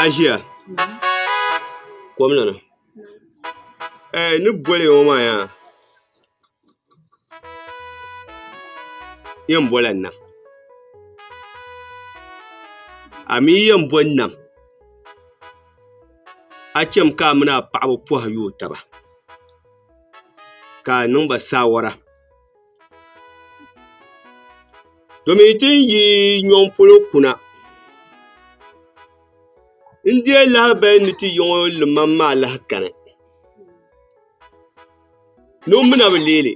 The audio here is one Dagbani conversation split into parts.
A ʒiya kom nana ni boli ŋɔ maa yaa yɛn bola nam a mi yɛn bo nam a chɛmi ka a mini a paɣaba pohi yooi taba ka a niŋ ba saawara domin ti ni yi nyɔŋ polo kuna n deei lahabali ni ti yiŋɔ limam maa lahi kani ni o mi na bi leeli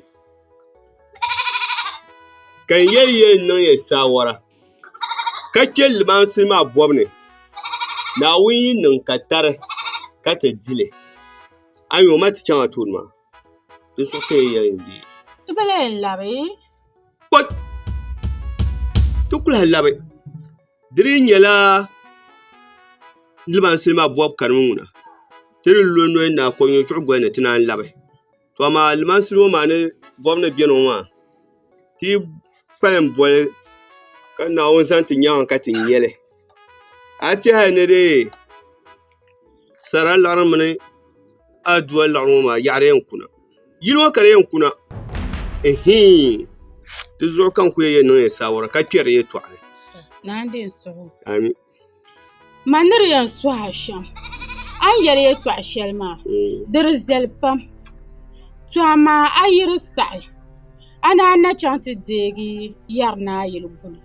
ka n yɛli yɛn niŋ ya saawara ka chɛ limansi maa bɔbu ni Naawuni yi niŋ ka tari ka ti dili a ni o ma ti chaŋ a tooni maa di zuɣu ka yi yɛli n deei. Ti bi lahi labi. Kɔi! Ti ku lahi labi. Di dii nyɛla limansi maa bɔbu kanimi ŋuna ti di lo noli ni a kɔnyuri chuɣu goli ni ti naan labi. To amaa limansi ŋɔ maa ni bɔbu ni beni ŋɔ maa ti yi kpalim boli ka Naawuni zaŋ ti nyaŋ ka ti nya li a tɛha ni dee sara liɣiri mini aduwa liɣiri ŋɔ maa yaɣa di yɛn kuna yili ŋɔ ka di yɛn kuna ihii di zuɣu ka n ku yɛn niŋ ya saawara ka kpɛri yɛltɔɣa ni. Naa n deei n suhu. Ami. Ma ni di yɛn suhi a shɛm a ni yɛli yɛltɔɣa shɛli maa di di viɛli pam to amaa a yi di saɣi a naan na chaŋ ti deegi yɛri naayili guli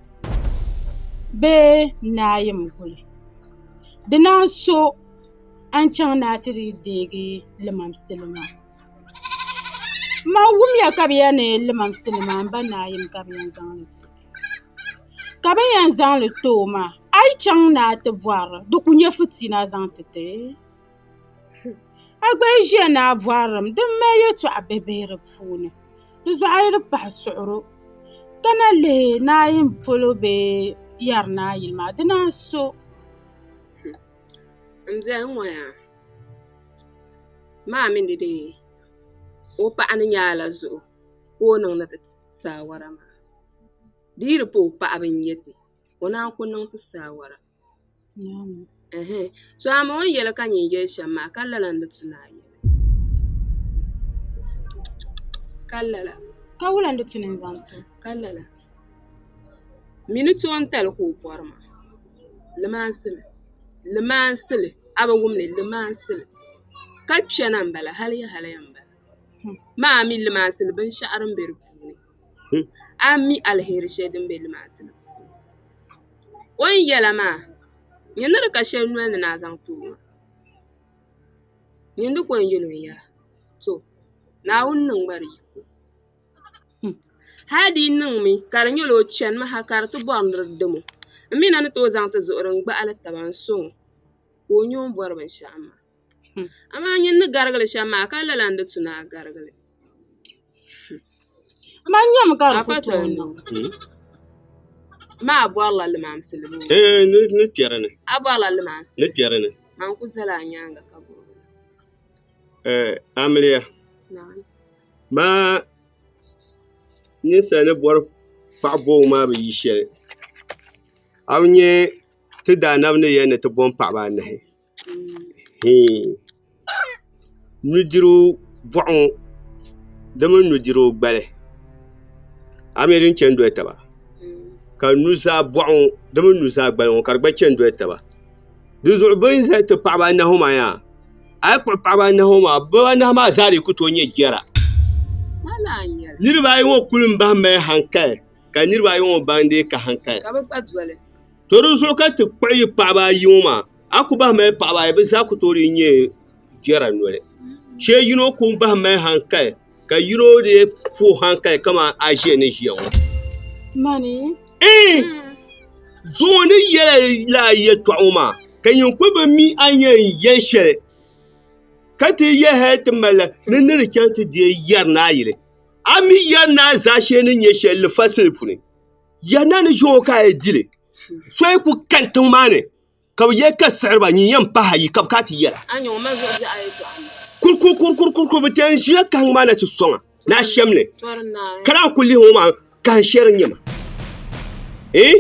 bee naayim guli di naan so a ni chaŋ ni a ti dii deegi limamsili maa. Man wumya ka bɛ yɛli ni limamsili maa m ba naayim ka bɛ yɛn zaŋ li ti o. Ka bɛ ni yɛn zaŋ li ti o maa a yi chaŋ ni a ti bɔri li di ku nyɛ fitina zaŋ ti ti. A gba yi ʒiya ni a bɔri li mi di mali yɛtɔɣa bihibihi di puuni. Di zuɣu a yi di pahi suɣuro ka na lihi naayim polo bee yɛri naayili maa di naan so. N biɛli ŋɔ yaa maa mi ni dee o paɣa ni nyɛ a la zuɣu ka o niŋdi ti saawara maa di yi di pa o paɣaba n nyɛ ti o naan ku niŋ ti saawara to amaa o ni yɛli ka nyin yɛli shɛm maa ka lala n di tu ni a yɛli ka lala ka wula n di tu ni n zaŋ ti o ka lala Mi ni toontali ka o bɔri maa limaansili limaansili a bi wum li limaansili ka kpɛna m-bala haliya haliya m-bala maa mi limaansili binshɛɣu din be di puuni a mi aliheri shɛli din be limaansili puuni o ni yɛla maa nyini ni di ka shɛli noli ni ni a zaŋ ti o maa nyini di ko n-yɛl o yaa to Naawuni niŋ ma di yiko. Hali di yi niŋmi ka di nyɛla o chanimi ha ka di ti bɔri ni di dimo n mi na ni tooi zaŋ ti zuɣuri n-gbahi li taba n-sɔŋ o ka o nya o ni bɔri binshɛɣu maa. Amaa nyini ni garigi li shɛm maa ka lala n-di tu ni a garigi li. Man nyami ka di ku Afa tooi toli niŋ. Ma a bɔrila limaamsi li bee? Ee, ni kpɛri ni. A bɔrila limaamsi? Ni kpɛri ni. Man ku zala a nyaaŋa ka gbubi li. Ee, amiliya. Naam. Maa ninsal ni bɔri paɣa bɔbu maa bi yi shɛli a bi nya ti daanabi ni yɛli ni ti bom paɣaba anahi nudirigu bɔɣu ŋɔ di mini nudirigu gbali a mi din chɛni doli taba ka nuzaa bɔɣu ŋɔ di mini nuzaa gbali ŋɔ ka di gba chɛni doli taba Dinzuɣu bɛ ni zali ti paɣaba anahi ŋɔ maa yaa a yi kpuɣi paɣaba anahi ŋɔ maa bɛ anahi maa zaa dii ku tooi nyɛ jɛra niriba ayi ŋɔ kuli m-bahi mali hankali ka niriba ayi ŋɔ ban dii ka hankali to di zuɣu ka ti kpuɣi yi paɣaba ayi ŋɔ maa a ku bahi mali paɣaba ayi bɛ zaa ku tooi dii nyɛ jɛra noli shee yino ku bahi mali hankali. Ka yino dee puhi hankali kaman a ʒiya ni ʒiya ŋɔ. Mani? Ee! Zuŋɔ ni yɛla lala yɛtɔɣa ŋɔ maa, ka nyin kuli bi mi a ni yɛn yɛli shɛli, ka ti yɛli hali ti malila ni ni di chaŋ ti deei yɛri naa yili. A mi yɛri naa zaashee ni nyɛ shɛli lifasili puuni. Yɛri naa ni ʒi ŋɔ ka a yi di li, so yi ku kani tiŋ maa ni ka bɛ yɛli ka siɣiri ba nyin yɛn pahi ayi ka bɛ ka ti yɛra. Kurkurkurkurkur bɛ ti yɛn ʒila kahiŋ maa na ti sɔŋ a ni a shɛm li ka naan ku lihi ŋɔ maa kahin shɛri n-nyɛ ma. Eh?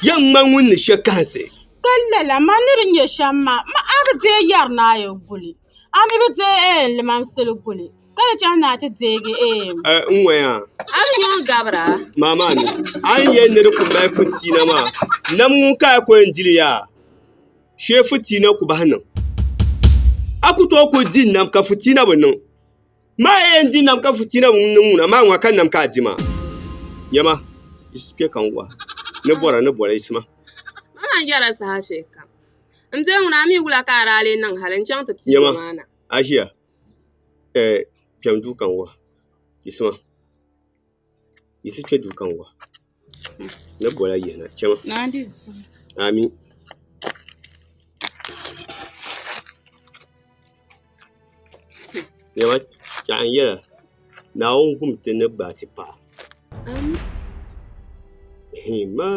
Yɛn ŋmani ŋun ni she kahinsi. Ka lala ma ni di nyɛ shɛm maa, ma a bi deei yɛri ni a yi guli. A mi bi deei eh limamsili guli. Ka di chaŋ ni a ti deegi eh. Eh, n ŋɔya. A bi nyɛ ŋun gabira? Maa maa ni, a ni yɛli ni di ku mali fitiina maa, nam ŋun ka a ku yɛn di li yaa, shee fitiina ku bahi niŋ. A ku tooi kuli di nam ka fitiina bi niŋ. Maa yɛn di nam ka fitiina bi niŋ ŋuna maa ŋɔ ka nam ka a di maa. Nyama, yiɣisi kpe ka n wahi. Ni bɔra ni bɔra yiɣisima. Ma man yɛra saha shɛli kam. N bɛ ŋuna a mi wula ka a daa lee niŋ hali n-chaŋ ti piigi Nyama, maa na? a ʒiya eh, kpɛm duu ka n wahi. Yiɣisima. Yiɣisi kpe duu ka n wahi. Ni bɔla yihina, chama. Ami. Nyama, chɛɣu n yɛla, Naawuni gum ti ni gbaai ti paɣa. Ma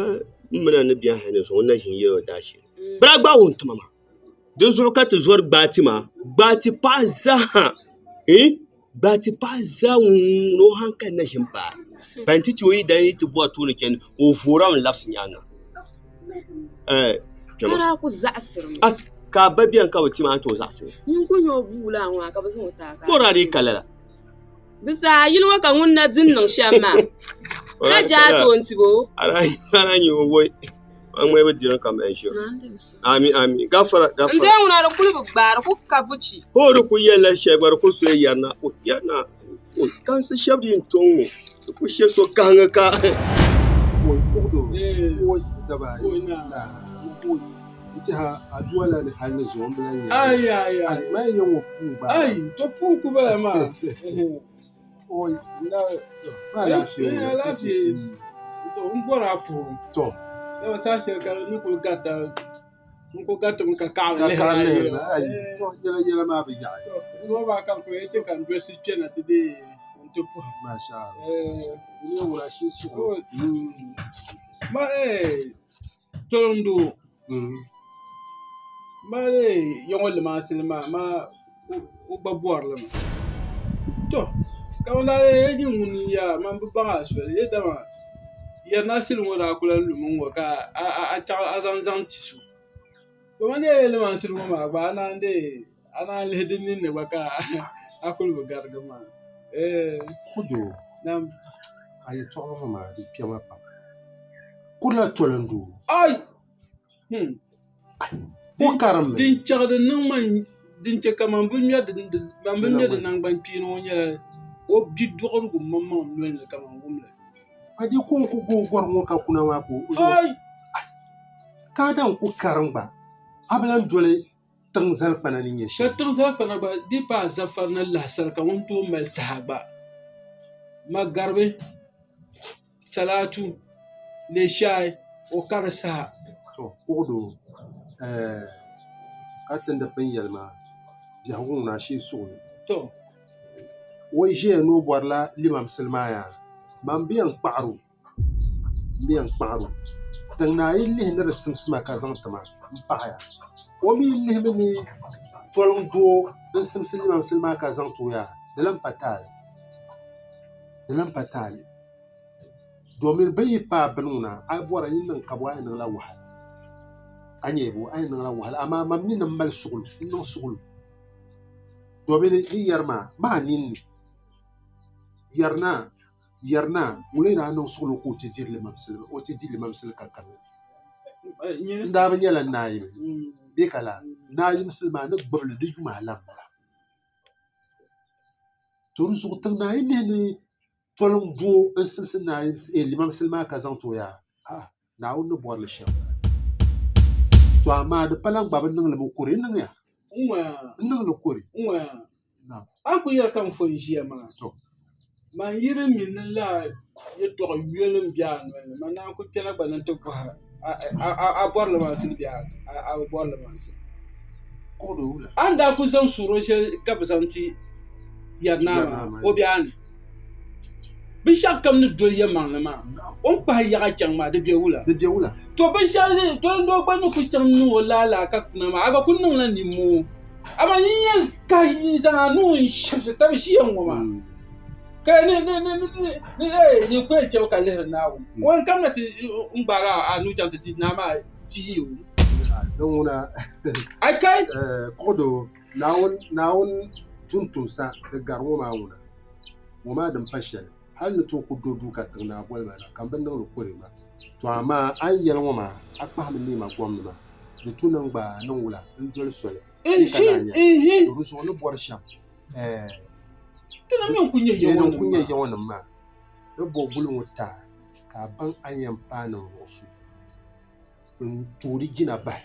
m mina ni biɛhi hali ni zuŋɔ n na ʒi n yɛl o daashee. Bɛ daa gbaai o n-ti ma maa. Dinzuɣu ka ti zɔri gbaai ti maa. Gbaai ti paɣa zaa Gbaai ti paɣa zaa ŋun ni o hankali na ʒi m-paai. Ban ti ti o yidana yi ti bɔri tooni chani, o voorami labisi nyaaŋa. Ka daa ku zaɣisirimi. Ka a ba beni ka bi ti ma a ni tooi zaɣisi li. Nyin ku nya o bua laa ŋɔ ka bɛ zaŋ o ti a ka a. O daa dii ka lala. Di saha yili ŋɔ ka ŋun na di niŋ shɛm maa, ka jaai ti o n-tib o. A daa nya o woi, o ŋmai bi diri ka mali ʒiri. Ami, ami, gafara, gafara. N dee ŋuna di kuli bi gbaai, di ku ka buchi. O di ku yɛlila shɛli gba di ku soya yɛrina, o yɛrina, o kansi shɛba din to ŋɔ, di ku she so kahiŋgi ka. Oi kuɣudo, oi daba ayi, oi n tiɛha aduwa la ni hali ni zuɣu n bi lahi nyɛ Ai ai ai. Ai man yɛn ŋɔ puu gba. Ai to puu ku bala maa. Oi Na ma alaafee ŋɔ. Alaafee. To n bɔri a puhim. To. Dama saha shɛli ka n ni kuli garita n ku garitimi ka kaɣiri Ka lihiri kaɣiri a lihiri yɛla. Ai to yɛla yɛla maa bi yaɣi. To zuɣu maa ka n kuli chɛ ka n dolisi kpɛna ti dee n ti puhim. Masha Allah. Eh. N yɛn ŋuna shee suɣulo. Ma eh tolindoo. Ma lee ya ŋɔ limaasili maa maa o gba bɔri li mi. To ka bɛ daa yɛli nyin ŋuni n-yaa man bi baŋ a soli yee dama yɛrina sili ŋɔ daa ku lahi lumi ŋ-ŋɔ ka a zaŋ zaŋ ti so. To man dee limaasili ŋɔ maa gba a naan dee a naan lihi di ninni gba ka a kuli bi garigi maa. Eeh. Kudo, Naam. A yɛtɔɣili ŋɔ maa di kpɛma pam. Kurila tolindoo. Ai! O karimmi. Din chaɣ di niŋ ma din chɛ ka man bi ŋmɛ di naŋgbankpeeni ŋɔ nyɛla o bidɔɣirigu maŋmaŋ noli ni ka man wum li. A di ko n-ku gooi gɔrim ŋɔ ka kuna maa ka o zo. Ai! Ka a daŋ ku karim gba, a bi lan doli tiŋ zalikpana ni nyɛ Ka shɛli. tiŋ zalikpana gba di paai zafari ni lahisari ka ŋun tooi mali saha gba. Magaribi. Salatu, Leeshai, o ka di saha. To, kuɣudoo, ɛɛh, ka ti ni di pun yɛli maa, biɛhigu ŋuna ashee suɣili. To. O yi ʒiya ni o bɔrila limamsili maa yaa, man bi yɛn kpaɣir o, m bi yɛn kpaɣir o. Tiŋ naa yi lihi ni di simsi ma ka zaŋ ti ma, m paɣiya. O mi yi lihimi ni toliŋ doo n-simsi limamsili maa ka zaŋ ti o yaa, di lan pa taali. Di lan pa taali. Domin bɛ yi paai bini ŋuna, a yi bɔra yi niŋ kabo a yi niŋla wahala. A nyɛ bo, a yi niŋla wahala. Amaa man mi ni m mali suɣilo, n niŋ suɣilo. Domin ni yɛri maa, maa ninni yɛri naa, yɛri naa, ŋun lee daa niŋ suɣilo ka o ti diri limamsili, o ti di limamsili ka kani. N daa bi nyɛla naayimi bee ka laa? Naayimsili maa ni gbubi li di yuma a lan bala. To di zuɣu tiŋ naa yi lihi ni toliŋ doo n-simsi limamsili maa ka zaŋ ti o yaa, a'a Naawuni ni bɔri li shɛm m-bala. To amaa di pala n gba bi niŋ li mi kɔre, n niŋya? N niŋ li kɔre. Naam. A ni kuli yɛli ka n fo n-ʒiya maa, man yi di mi ni lala yɛtɔɣ yoli m-be a noli ni, man naan ku kpɛna gba ni nti bɔhi a a bɔri limansili bee a bi bɔri limansili. A ni daa kuli zaŋ suɣuro shɛli ka bɛ zaŋ ti yɛri naa maa, o be a ni. Binshɛɣu kam ni doli yɛlimaŋli maa, o ni kpahi yaɣa chaŋ maa, di be wula? To binshɛɣu tolindoo gba ni kuli chaŋ niŋ o laalaa ka kuna maa, a gba kuli niŋla nimmoo. Amaa yi yɛn kahi zaŋ a nuu n-shibisi tab ʒiya ŋ-ŋɔ maa, ka ni ni ni ni ni ee yi ku yɛn chɛ ka lihiri Naawuni, o ni kamina ti n-gbaag a nuu chaŋ ti ti naa maa ti yi o. Din ŋuna Ai kai! Kuɣudoo, Naawuni Naawuni tumtumsa di gari ŋɔ maa ŋuna, ŋɔ maa din pa shɛli, hal ni tooi ku do duu ka tiŋ naa boli ma na ka m bi niŋ li kɔre ma. To amaa a ni yɛli ŋɔ maa, a kpahimi neema gom ni maa, di tu ni n gba niŋ wula n-doli soli bee ka naan yɛli, To di zuɣu ni bɔri shɛm, ɛɛh, Ti na mi n-kul nyɛ n-kul nyɛ yaŋɔnim maa, ni bo guli ŋɔ taai ka a baŋ a ni yɛn paai ninvuɣ so n-tooi di jina bahi.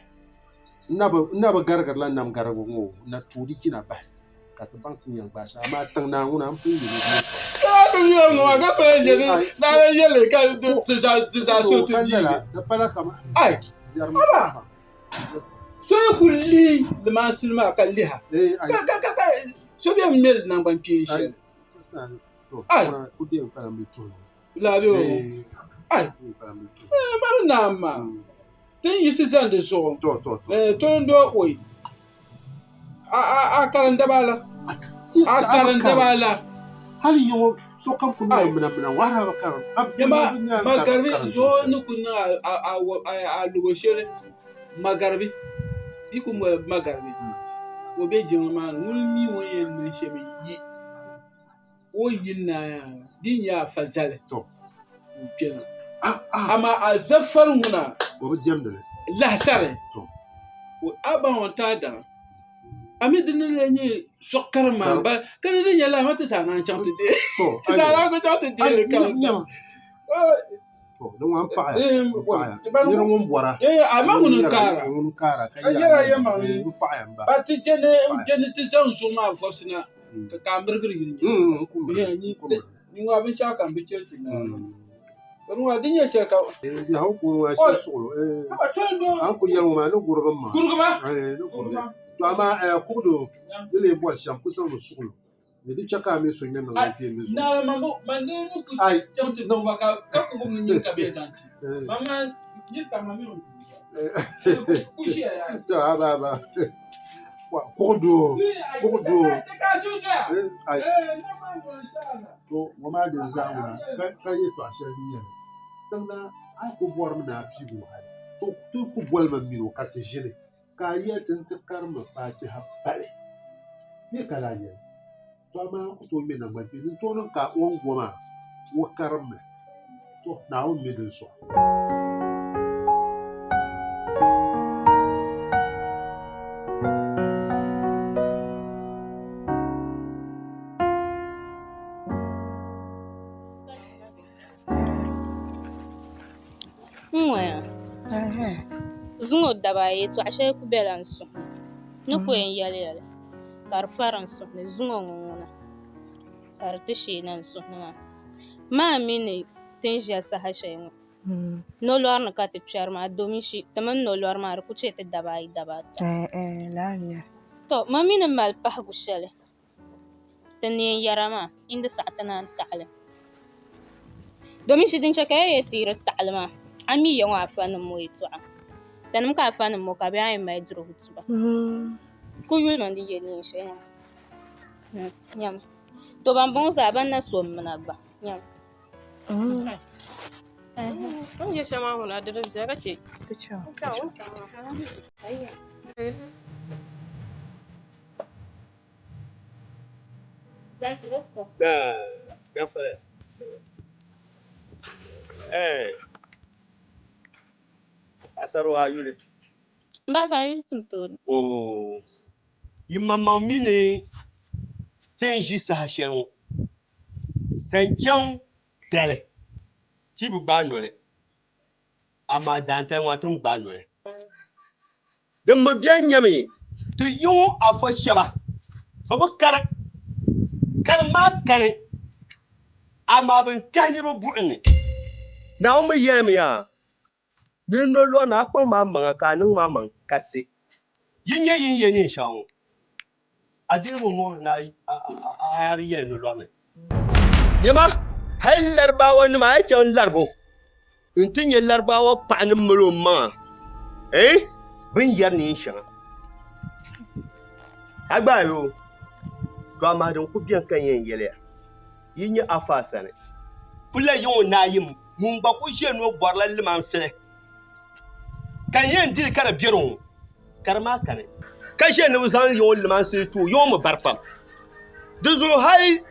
N na bi garigirila nam garigibu ŋɔ o, n na tooi di jina bahi ka ti baŋ ti ni yɛn gbaai shɛm, amaa tiŋ naa ŋuna m pun yɛl o di yɛtɔɣa. Di pala kaman So yi kuli lihi limansili maa ka liha ka so bɛ ŋmɛli naŋgban kpeen shɛli. Laabi o ai mali naam maa ti ni yiɣisi zani di zuɣu tolindoo oi a karim daba la a karim daba la magaribi zuɣu ni ku niŋ a lugo shɛli magaribi yi ku moli magaribi ka o bɛ jiŋli maa ni ŋuni n mi o ni yɛn niŋ shɛm yi o yi naai di ni nyɛ afa zali n-kpɛna amaa Azafari ŋuna lahisari a baŋ o n-ti a daŋ a mi di ni lee nyɛ sɔɣ karim maa m-bala ka di di nyɛ lala maa ti zaa naan chaŋ ti deei ti zaa naan ku chaŋ ti deei li karim Amaa ŋuni n-kaara ka yɛra ba ti je ni ti zaŋ zuɣu maa vɔbisi na ka a mirigiri yili nyaaŋa binshɛɣu kam bi chɛ ti naai di nyɛ shɛli ka Ni di chɛ ka a mini so ŋmɛ niŋ kpeeni zuɣu. Kuɣu doo, kuɣu doo. To ŋɔ maa din zaa ŋuna ka yɛtɔɣa shɛli din nyɛli tiŋ na a yi ku bɔrimi ni a piigi o hali to ti ku bolimi mini o ka ti ʒini. Ka a yɛli ti ni ti karimmi Faatiha pali, bee ka lahi yɛli, Tɔ amaa n ku tooi ŋme naŋgbankpeeni n-tooi niŋ ka o ni go maa o karimmi. Tɔ Naawuni mi din sɔɣi. N ŋɔya zuŋɔ daba ayi yɛltɔɣa shɛli ku bela n suhu ni ni ku yɛn yɛli ya li ka di fari n suhu ni zuŋɔ ŋɔ ŋuna ka di ti sheena n suhu ni maa maa mi ni ti ni ʒiya saha shɛli ŋɔ nolɔri ni ka ti kpɛri maa domishi ti mini nolɔri maa di ku chɛ ti daba ayi daba ata to ma mi ni mali pahigu shɛli Ti neen yɛra maa n di saɣi ti naan taɣili domin shi din chɛ ka ya yɛli ti yi di taɣili maa a mi ya ŋɔ afanim ŋɔ yɛltɔɣa tinim ka afanim ŋɔ ka bɛ a yɛn mali dirigu tuba ku yuli mi di yɛ neen shɛli maa nyami to ban bɔŋɔ zaa ban na so m mina gba nyami N ni yɛ shɛm maa ŋuna di di viɛla ka chɛ Yi maŋmaŋ mi ni ti ni ʒi saha shɛli ŋɔ, sanchaŋ dali ti bi gbaai noli, amaa daantali ŋɔ a ti ni gbaai noli. Din mi beni nyɛmi ti yi ŋɔ afa shɛba bɛ bi kari. Karim maa kani, amaa bɛ ni kpɛhi niriba buɣim ni. Naawuni mi yɛlimi yaa, Nir nolɔɣu ni a kpaŋm a maŋa ka a niŋm a maŋ kasi. Yi nya yi ni ye neen shɛŋa ŋɔ, a diri ŋɔ ŋɔ ni a di yɛli nolɔɣu ni. Nyama, hal Laribawanima a yi chaŋ Laribu nti nya Laribawa paɣa ni mali o maŋa bɛ ni yɛri neen shɛŋa. A gbaai o, to amaa din kul beni ka n yɛn yɛli ya, yi nya Afa sani kul la yiŋ o naayim ŋun gba kul ʒiya ni o bɔrila limamsili ka n yɛn dili ka di bɛri o ka di maa kani ka ʒiya ni bɛ zaŋ yiŋ o limansili ti o yiŋ o mi bari pam di zuɣu hali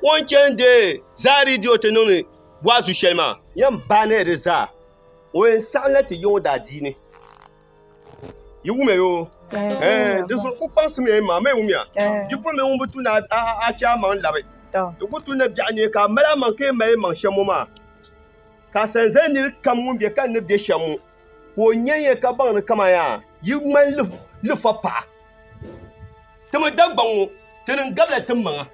o ni chani deei zaa redio ti niŋdi waazu shɛli maa yɛn baanila di zaa o yɛn saɣimla ti yiŋ o daadiini yi wumya yoo di zuɣu ku kpaŋsimiya yi maŋa mi wumya di pun mi ŋun bi tu ni a chɛ a maŋ labi di ku tu ni biɛɣu neei ka a mali a maŋ ka yi mali maŋ shɛm ŋɔ maa ka a sanzali niri kam ŋun bɛ ka n ni bɛ shɛm ŋɔ ka o nya ya ka baŋ ni kaman yaa yi ŋmani lifa paɣa ti mi Dagbaŋ ŋɔ ti ni gabila ti maŋa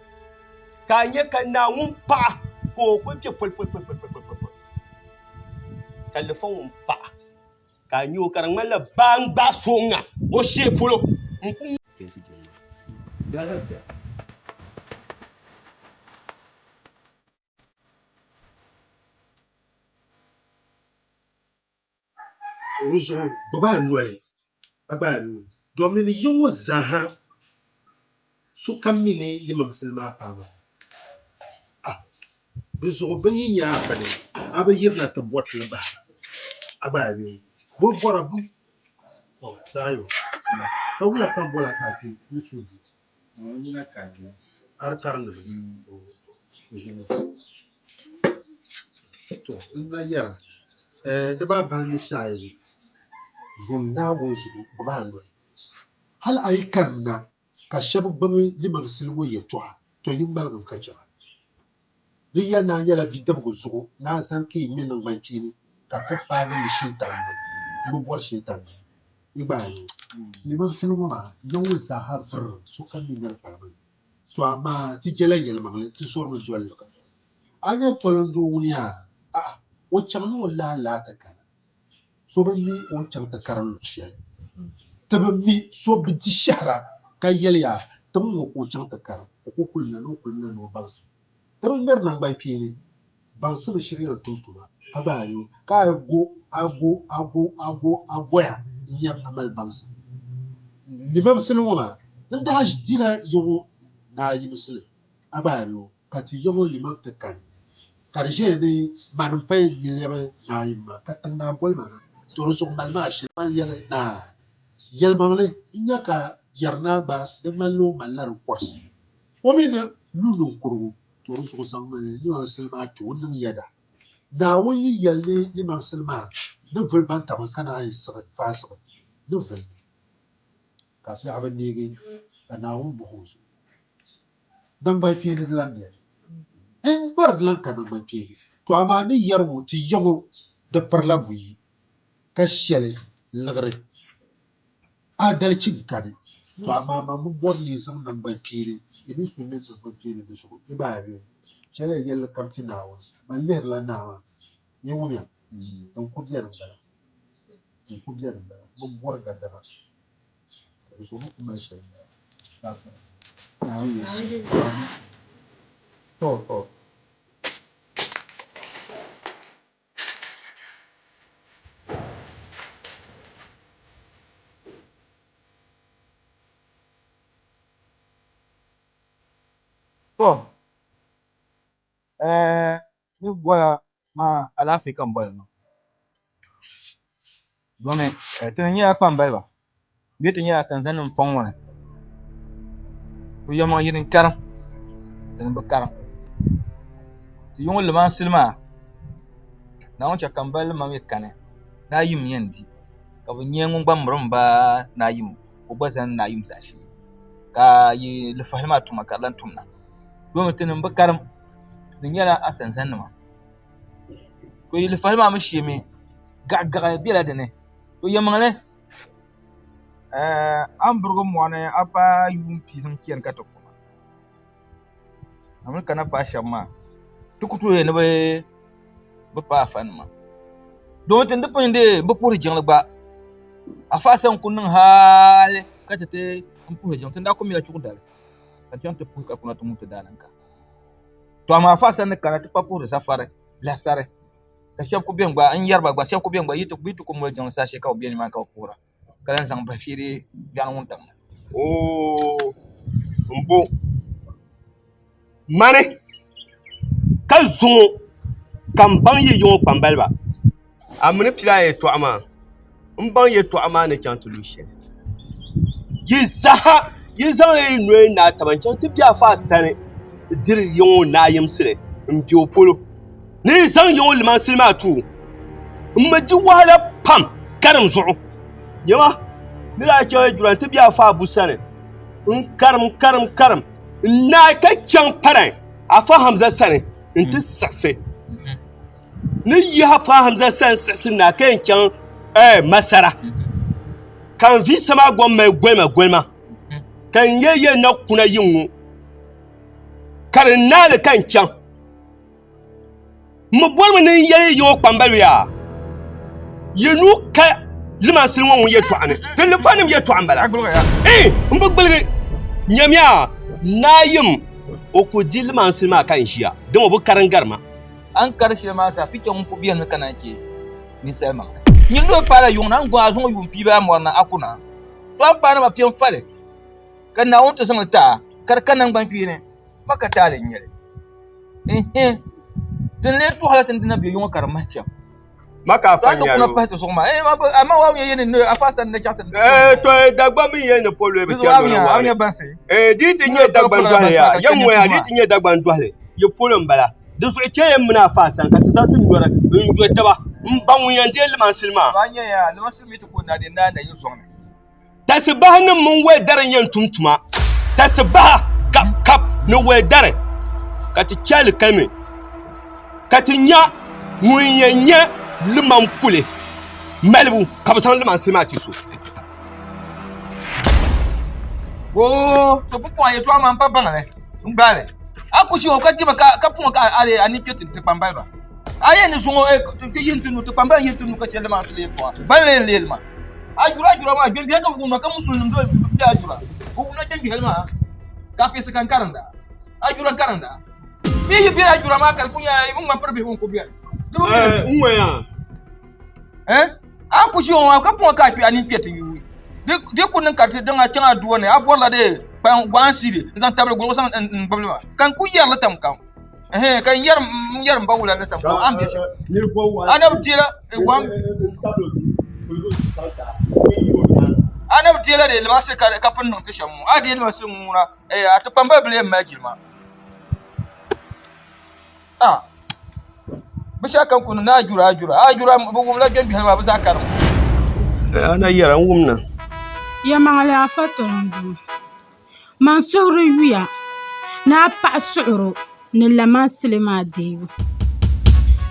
ka a nya ka naa ŋun paɣa ka o kuli bɛ poli ka lifa ŋun paɣa ka a nya o ka di ŋmanila baa n-gbaai so ŋa o shee polo n-ku Di zuɣu gbubi a noli ka gbaai a nuu, domin yi ŋɔ zaaha sokam mi ni limamsili maa paai maa. A Di zuɣu bɛ yi nya a bini, a bi yirina ti bɔri li bahira. A gbaai a nuu. Bɛ bɔra bu Sayo, ka wula ka m bɔla ka a kpi n suhu du? A di karindi mi. To n na yɛra, di maa bahi ni shɛhi zom Naawuni zuɣu gbubi a noli. Hal a yi kanna ka shɛb gbibi limamsili ŋɔ yɛtɔɣa, to yi ŋmaligim ka chɛ ba. Di yɛli ni a nyɛla bidibigi zuɣu ni a zani ka yi ŋme naŋgbankpeeni ka di ti paagi ni shintaŋ ni m bi bɔri shintaŋ ni yi gba a ni. Limamsili ŋɔ maa ya ŋɔ zaaha viri sokam mi ni di pala mi. To amaa ti jɛla yɛlimaŋli ti zɔrimi doli li. A nya tolindoo ŋuni yaa? A'a, o chaŋ ni o lahi lahi ti kana. So bi mi o ni chaŋ ti karim luɣ shɛli. Ti bi mi so bi di shɛhira ka yɛli ya tiŋ ŋɔ ka o chaŋ ti karim, o ku kulina ni o kulina ni o baŋsim. Ti bi ŋmɛri naŋgbankpeeni, baŋsim n-shiri yɛn tum tuma ka gbaai a yoo ka a go a go a go a go a goya n-nyam a mali baŋsim. Limamsili ŋɔ maa n daa dila yiŋɔ Naayimsili a gbaai a yoo ka ti yiŋɔ limam ti kani. Ka di ʒiya ni mani m-paya n-lɛbi Naayim maa, ka tiŋ naa boli ma na, to di zuɣu mali ma ashili. Man yɛli naa, Yɛlimaŋli, n nya ka yɛri naa gba di ŋmanila o malila di kɔrisi. O mi ni lu niŋkurugu, to di zuɣu zaŋmi limamsili maa ti o niŋ yɛda. Naawuni yi yɛli ni limamsili maa ni vuli bantabga ka naan yi siɣi faasiɣi ni vuli li, ka biɛɣu bi neegi ka Naawuni bɔhi o zuɣu. Naŋgbankpeeni di lan beni. N bɔri di lan ka naŋgbankpeeni. To amaa ni yɛri ŋɔ ti ya ŋɔ di pirila buyi ka shɛli liɣiri. Adalichi n-kani. To amaa man bi bɔri ni yi zaŋ naŋgbankpeeni yi mini so ŋmɛ naŋgbankpeeni di zuɣu. Yi bahi bɛ chɛliya yɛlli kam ti Naawuni. Man lihirila naa maa. Yi wumya? Din ku beni m-bala. Din ku beni m-bala. M bi bɔri gadama. Di zuɣu ni ku mali shɛli m-bala. To, to. To, ni bola maa alaafee ka n boli maa domi ti ni nyɛla kpambaliba bee ti nyɛla sanzani nim fɔŋ ŋɔ ni bi yɛlimaŋ yini n karim di ni bi karim ti yi ŋɔ limansili maa Naawuni chɛ ka n bali limam yi kani ni a yim yɛn di ka bi nyɛ ŋun gba mirim ba ni a yim ka o gba zani ni a yim zaashee ka yi lifahili maa tuma ka di lahi tumda domi ti ni bi karim di nyɛla asanzani nima to yi lifahili maa mii shee mi gaɣa gaɣa biɛla dinni to yɛlimaŋli a ni birigi mɔɣuni a paai yuun pia zaŋ chani ka ti kuma. A mini kana paai shɛba maa ti ku tooi ni bi paai afanima domi ti ni pun dee bi puhiri jiŋli gba afa sani ku niŋ hali ka ti ti n puhiri jiŋli ti ni daa ku mila chuɣu dali ka ti chaŋ ti puhi ka kuna ti ŋubi ti daaninka to amaa afa sani ni kana ti pa puhiri safari lasari ka shɛba ku beni gba n yɛri ba gba shɛba ku beni gba yi ti ku moli jiŋli saha shɛli ka bi be nimaani ka bi puhira ka lahi zaŋ bahi shee biɛɣuni wuntaŋ ni. Oo n bo mani ka zuŋɔ ka n baŋ yi yiŋɔ kpambaliba a mi ni pili a yɛltɔɣa maa n baŋ yɛltɔɣa maa ni chaŋ ti lu shɛli yi zaaha yi zaŋla yi noli ni a taba n chaŋ ti bɛ afa sani diri yiŋɔ naayimsili n bɛ o polo ni yi zaŋ yiŋɔ limansili maa ti o n mi di wahala pam karim zuɣu nyama ni daa chaŋ jura n ti bɛ afa abu sani n karim karim karim n naai ka chaŋ paran afa hamza sani n ti siɣisi ni yi afa hamza sani siɣisi naai ka yɛn chaŋ masara ka n vi sama gba mali golima golima ka n yɛ yɛn na kuna yiŋ ŋɔ ka di naali ka n chaŋ M mi bɔrimi ni n yɛli yi ŋɔ kpambaliba yaa, yi nuu ka limansili ŋɔ ŋun yɛtɔɣa ni, di lifanim yɛtɔɣa m-bala. Iin, m bi gbuligi. Nyamiya, Naayim o ku di limansili maa ka n ʒiya, dama o bi karim gari ma. A ni kari shɛli maa zaa, picha ŋun kul benimi ka naan chɛ ninsal maŋli. Nyin lo paala yuŋ ni, a ni gɔŋ a zaŋ o yuun pii ba a mɔri ni a ku na. To a ni paai na maa piɛm fali, ka Naawuni ti zaŋ li ti a, ka di ka naŋgbankpeeni. Ma ka taali n-nyɛ li. Ɛhɛn, din lee tɔɣila ti ni na be yuŋɔ ka di mahi shɛm. Ma ka afa Ti nyari kuna o. pahi ti zuɣu maa. Eh, ma bi- amaa wa yɛn ni afa sani ni chaɣ ti. Eh, to Dagbaŋ mi yɛn ni polo bi Di zuɣu kpɛri a lɔna nya, a waɣili. nya bansi. Eh, di ti nyɛ Dagbaŋ dɔhili yaa, yɛn ŋɔ yaa, di ti nyɛ Dagbaŋ dɔhili, yi polo m-bala. Di zuɣu chɛ yɛn mini afa sani ka ti zaŋ ti nyɔri n-yo taba m-baŋ ŋun yɛn deei limansili maa. To a nya yaa, limansili mi ti ku na di naai na yi zɔŋ ni. Tasibahanim mini wɛldari n-yɛn tum tuma. Tasibaha kap kap ni wɛldari ka ti chɛ alikalimi ka ti nya ŋun yɛn nyɛ limam kuli malibu ka bɛ zaŋ limansi maa ti so. Oo, to pumpɔŋɔ a yɛtɔɣa maa m pa baŋ li n gbaai li. A ku ʒi o ka dima ka puŋɔ ka a ni kpe ti kpambaliba. A yɛn ni zuŋɔ ti yihi ti nuu ti kpambali yihi ti nuu ka chɛ limansi yɛtɔɣa bali lee n-leeli maa. Ajura ajura maa gbɛngbɛhi ka bi wumda ka musulinim doli bɛ ajura bi wumda gbɛngbɛhili maa ka fesi ka n karinda ajura n karinda mi yi bɛ ajura maa ka di ku nyɛ bi ŋmani piri bihi ŋun ku bɛni di bi bɛni n ŋɔya eh a ku ʒi ŋɔ ka puŋɔ ka a kpɛ a nini kpɛ ti yuui di ku niŋ ka ti diŋ a chaŋ a dua ni a bɔrila de kpan gɔan siri n zaŋ tabili guligu zaŋ n gbubili maa ka n ku yɛrili tam kam Ɛhɛn ka n yɛri n yɛri n ba wula ni tam kam a ni bɛ shɛm a na bi deela a na bi deela dee limansili ka pun niŋ ti shɛm ŋɔ a deei limansili ŋɔ ŋuna a ti kpambali bila yɛn mali jilima a binshɛɣu kam ku niŋ ni a jura a jura a jura bi wumla gbɛngbɛhili maa bi zaa karim A na yɛra n wumna. Yɛlimaŋli Afa Toronto. Man suhuri yuya ni a paɣa suɣiro ni lamansili maa deebu.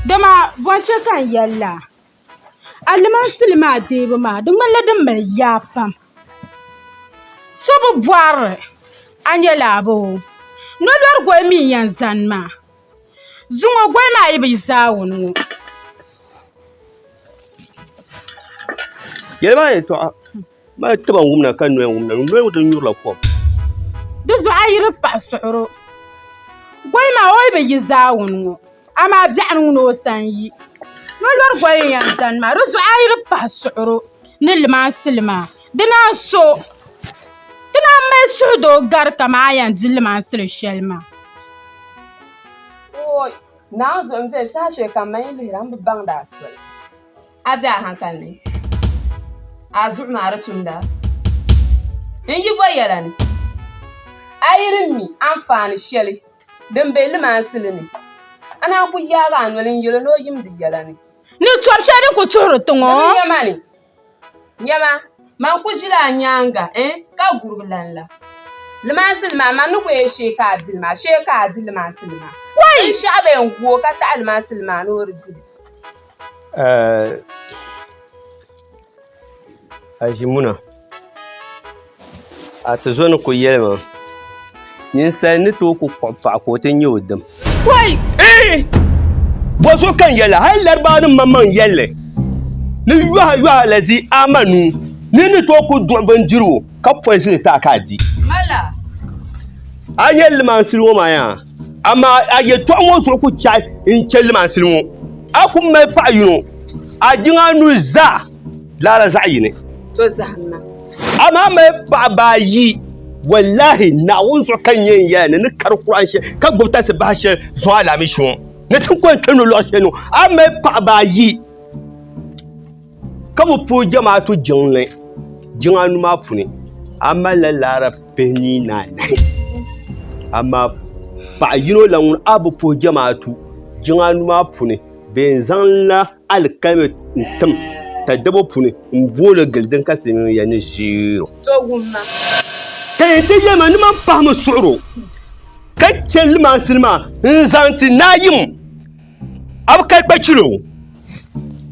Dama bɔ n-chɛ ka n yɛli la, a limansili maa deebu maa di ŋmanila din mali yaa pam. So bi bɔri li, a nya laaboo. Nolɔri goli mi n-yɛn zani maa. Zuŋɔ goli maa yi bi yi zaawuni ŋɔ. Yɛli maa yɛltɔɣa. Mali tiba n-wumda ka noya wumda, noya ŋɔ ti nyurila kom. Di zuɣu a yi di paɣi suɣiro, goli maa o yi bi yi zaawuni ŋɔ, amaa biɛɣuni ŋuna o sani yi. Nolɔri goli n-yɛn zani maa, di zuɣu a yi di paɣi suɣiro ni limansili maa, di naan so, di naan mali suhudoo gari kaman a yɛn di limansili shɛli maa. Ooi! Naawuni zuɣu m-beni saha shɛli kam man yi lihiri a m bi baŋdi a soli. A be a hankali ni, a zuɣu maa di tumda. N yi bo yɛla ni, a yi di mi anfaani shɛli din be limansili ni, a naan ku yaagi a noli n-yɛl o ni o yim di yɛla ni. Ni tɔb shɛli din ku tuhiri ti ŋɔ. Di bi nyɛ ma ni, Nyama, man ku ʒila a nyaaŋa ka gurigi lan la. Limansili maa, man ni ku yɛn shee ka a dili maa, shee ka a di limansili maa. Binshɛɣu bee n-gu o ka taɣi limansili maa ni o di di li. Aʒimuna, a ti zo ni ku yɛli ma Ninsal ni tooi ku kpuɣi paɣa ka o ti nyɛ o dim. Wai! Ee! Bɔzuɣu ka n yɛli hali Laribanim maŋmaŋ yɛlli ni yɔha yɔha la zi amanu ni ni tooi ku duɣi bindirigu ka poison ti a ka a di. Mala! A nyɛ limansili ŋɔ maa yaa, amaa a yɛtɔɣa ŋɔ zuɣu ku chahi n-chɛ limansili ŋɔ. A ku mali paɣ yino, a jiŋa nu zaa laara zaɣ yini. To zahim ma. Amaa mali paɣaba ayi, wallahi Naawuni zuɣu ka n yɛn yɛli ni ni kari Kuran shɛli ka gbubi tasibaha shɛli zuɣu alaamishi ŋɔ ni ti kɔŋ kpɛ nolɔɣu shɛli ni ŋɔ, a mali paɣaba ayi ka bi puhi jamaatu jiŋli jiŋa anu maa puuni a malila laara pihinii ni anahi amaa paɣa yino la ŋun a bi puhi jamaatu jiŋa anu maa puuni bɛ yɛn zaŋla alikalimi n-tim tadabo puuni m-booli gili din ka silimiinŋɔ yɛli ni zero. Ka yɛn ti yɛli ma ni man pahimi suɣir o ka chɛ limansili maa n-zaŋ ti Naayim a bi kali kpachilo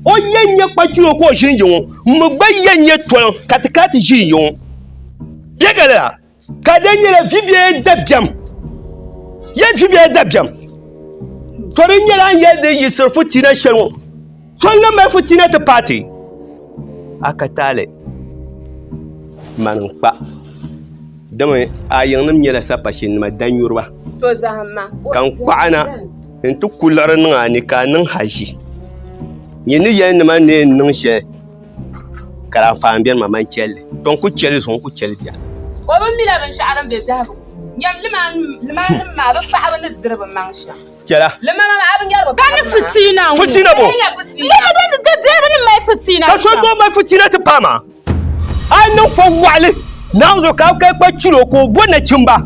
o yɛn nyɛ kpachilo ka o ʒini yiŋɔ m mi gba yɛn nyɛ toliŋ ka ti kana ti ʒi yiŋɔ bɛ ka lala Ka di nyɛla vi bee dabiɛm, ya vi bee dabiɛm. To di nyɛla a ni yɛli di yiɣisiri fitiina shɛli ŋɔ, so n-lan mali fitiina ti paai ti. A ka taali, mani n-kpa, dama a yiŋnim nyɛla sapashininima danyuriba. Ka n kpaɣi na nti ku liɣiri niŋ a ni ka a niŋ haʒi. Nyini ni yɛli ni man ni yɛn niŋ shɛli. Ka di anfaani beni maa man chɛli li. To n ku chɛli zuŋɔ n ku chɛli biɛɣu. O bi mila binshɛɣu din be biɛhigu puuni. Nyam limanim maa bɛ paɣaba ni diri bɛ maŋ shɛm. Chɛla. Limama maa a bi nyari bɛ Ka ni paɣaba maa. fitiina ŋɔ. Fitiina bɔ? Di nyɛ fitiina. Lala bɛ ni di deebu ni mali fitiina Ka so shɛm. doo mali fitiina ti paai maa. A yi niŋ fo waɣili Naawuni zuɣu ka a kali kpa chilo ka o bo nachimba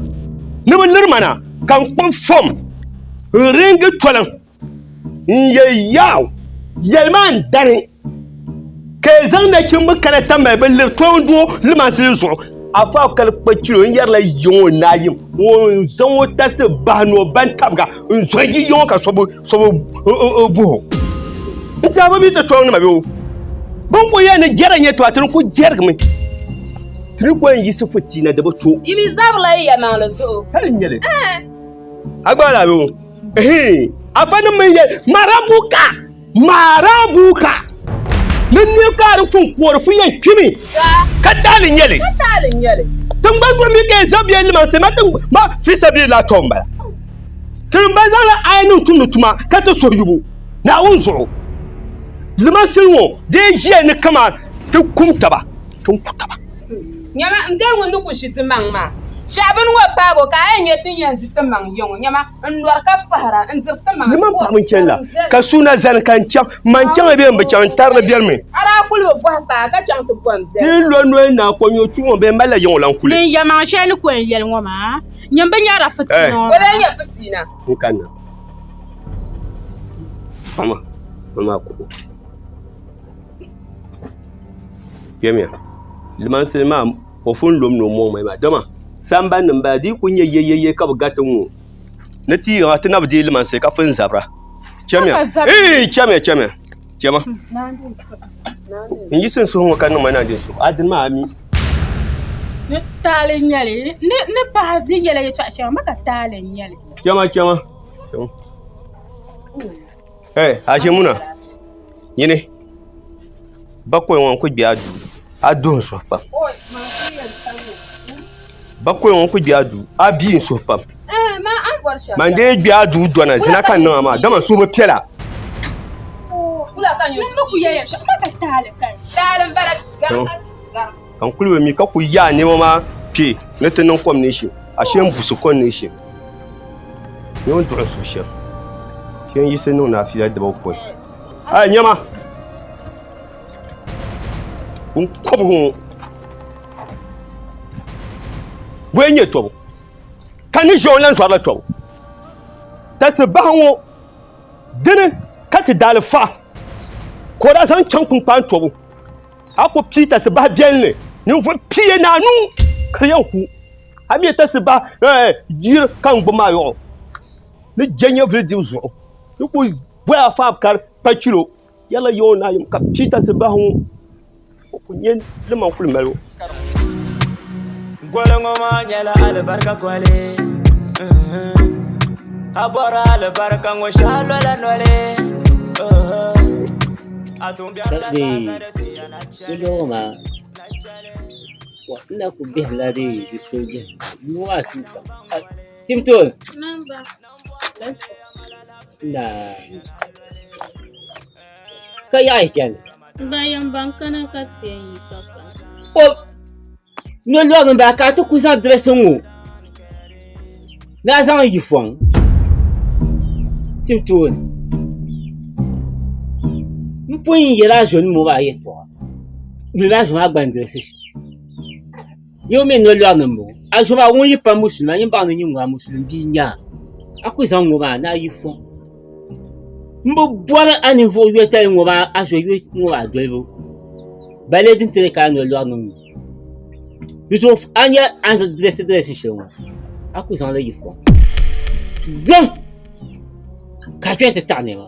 ni bɛ liri ma na ka n kpuɣi fom n-ringi toliŋ. N yɛ yaaw, yɛli maa n dani, ka yi zaŋ nachimba kana ti mali bɛ liri toondoo limansili zuɣu. Afa kali kpa chilo n yɛrila yiŋɔ naayim ŋun zaŋ o tasi bahi ni o bantabiga n zɔri yi yiŋɔ ka so bi buhi o. N tiɛha bi mi ti toŋnima bee o bin ku yɛli ni jɛra n-nyɛ tiba ti ni ku jɛrigimi ti ni ku yɛn yiɣisi fitiina di bi to. Yi mi zabirila yi yɛlimaŋli zuɣu. Hali n-nyɛ li a gba lahi bee o. Afa nim mi yɛli marabuka marabuka ni niri ka di fun kɔri fun yɛn kpimi ka taali nyɛli tiŋgbani zuɣu mi ka yɛn zaŋ bɛ limansi ma tiŋ ma fi sabili la tɔ n bala tiŋ ba zaŋla aya niŋ tumdi tuma ka ti suhu yubu Naawuni zuɣu limansi ŋɔ dee ʒiya ni kaman ti kum taba ti ni ku taba. Nyama, n bɛ ŋun ni ku ʒi ti maŋ maa. Shɛhi bini ŋɔ paag o ka a yɛn nya ti ni yɛn di ti maŋ ya ŋɔ. Nyama, n lɔri ka fahira, n diri ti maŋ. Liman paɣa n chani la, ka suuna zani ka n chaŋ, man chaŋ bee m bi chaŋ, n tarili biɛrimi. A daa kuli bi bɔhi paai ka chaŋ ti bɔ m biɛri. Ti yi lo noli ni a kɔnyɔ chuɣu ŋɔ bee m malila yiŋ o lan kuli. Din yɛlimaŋ shɛli ni ku yɛn yɛli ŋɔ maa, nyin bi nyarila fitiina ŋɔ O lee nya fitiina. N kanna. Mama, mama kuɣu. Kpɛmiya limansili maa o pun lom ni o mɔŋ mai maa dama sambani ni m-bala di yi kuli nyɛ yɛyɛyɛ ka bɛ gariti ŋ-ŋɔ ni ti yiŋa ti na bi deei limansili ka fin zabira chamiya ee chamiya chamiya chama n yiɣisi n suhu ŋɔ ka niŋ ma naan suhu a dini maa a mi ni taali n nyɛli ni paɣa ni yɛla yɛltɔɣa shɛŋa ma ka taali n nyɛli chama chama Hey, Hashimuna, nyini bakɔi ŋɔ n ku gbi a duu a duhi n suhu pam bakɔi ŋɔ n ku gbi a duu a bii n suhu pam man dee gbi a duu dɔna zina ka n niŋ a maa dama n suhu bi piɛla ka n kuli bi mi ka ku yaa nɛma maa kpɛ ni ti niŋ kɔmbinɛshin ashee n busi kɔmbinɛshin Ni o ni duɣi suhu shɛm shee n yiɣisi niŋ naafila diba pɔi a nyɛma n kɔbigi ŋɔ bɔyi nyɛ tɔbu ka ni ʒiya o lan zɔrila tɔbu tasi bahi ŋɔ dini ka ti daali fa ka o daa zaŋ chaŋ kpunkpaan tɔbu A ku pii tasibahi biɛlinli ninvuɣ pia ni anu ka di yɛn ku a mi tasibahi yiri ka n gbubi maa yɔɣu ni je nyɛvili dibu zuɣu ni ku bɔhi a faab kari pa chilo yɛlila ya o naayim ka pii tasibahi ŋɔ o ku nyɛ liman kuli mali o. Goli ŋɔ maa nyɛla alibarika goli. A bɔri alibarika ŋɔ shɛhi lola noli. A tuumbiɛri la zaa sa di ti ya na chɛli. N na ku bihirila di so biɛhi yuŋ maa tuui pam. Tim tooni. Naa. Ka yaɣi chani. Ba yɛn baŋ kana ka ti yɛn yi ka kana. O noli lɔri m-bala ka a ti ku zaŋ dirɛsi ŋɔ ni a zaŋ yi fɔŋ tim tooni. M pun yɛl a zɔnim ŋɔ maa yɛtɔɣa yuli maa zuɣu maa gba n-dirɛsi shɛm. Yino mi noli lɔri ni m-bɔŋɔ a zo maa ŋun yi pa musulima nyin baŋ ni nyin ŋɔ a musulim bia n-nyɛ a a ku zaŋ ŋɔ maa ni a yi fɔŋ. M bi bɔri a ninvuɣ yotali ŋɔ maa a zo yo ŋɔ maa dolibu balee din ti di ka a noli lɔri ni ŋɔ. Di zuɣu a nya a ni dirɛsi dirɛsin shɛli ŋɔ a ku zaŋ li yi fɔŋ yom ka a kpe nti taɣi nɛma.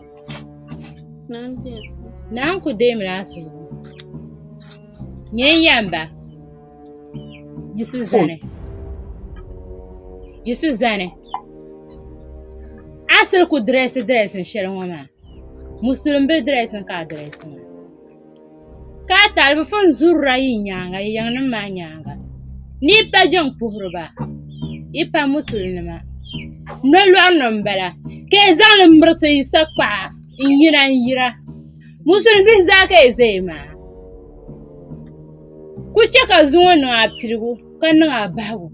Naa n-ku deemila a suhigu. Nyɛ n yɛmba. Yiɣisi zani yiɣisi zani a sili ku dirɛsi dirɛsin shɛli ŋɔ maa musulin bili dirɛsin ka a dirɛsi maa ka a tali bi pun zurila yi nyaanga yi yiŋ nim maa nyaanga ni yi pa jiŋ puhiriba yi pa musulin nima nolɔri ni n bala ka yi zaŋli miriti yi sakpaɣa n yina n yira musulin bihi zaa ka yi ʒɛya maa Ku chɛ ka zuŋɔ niŋ a piligu ka niŋ a bahigu.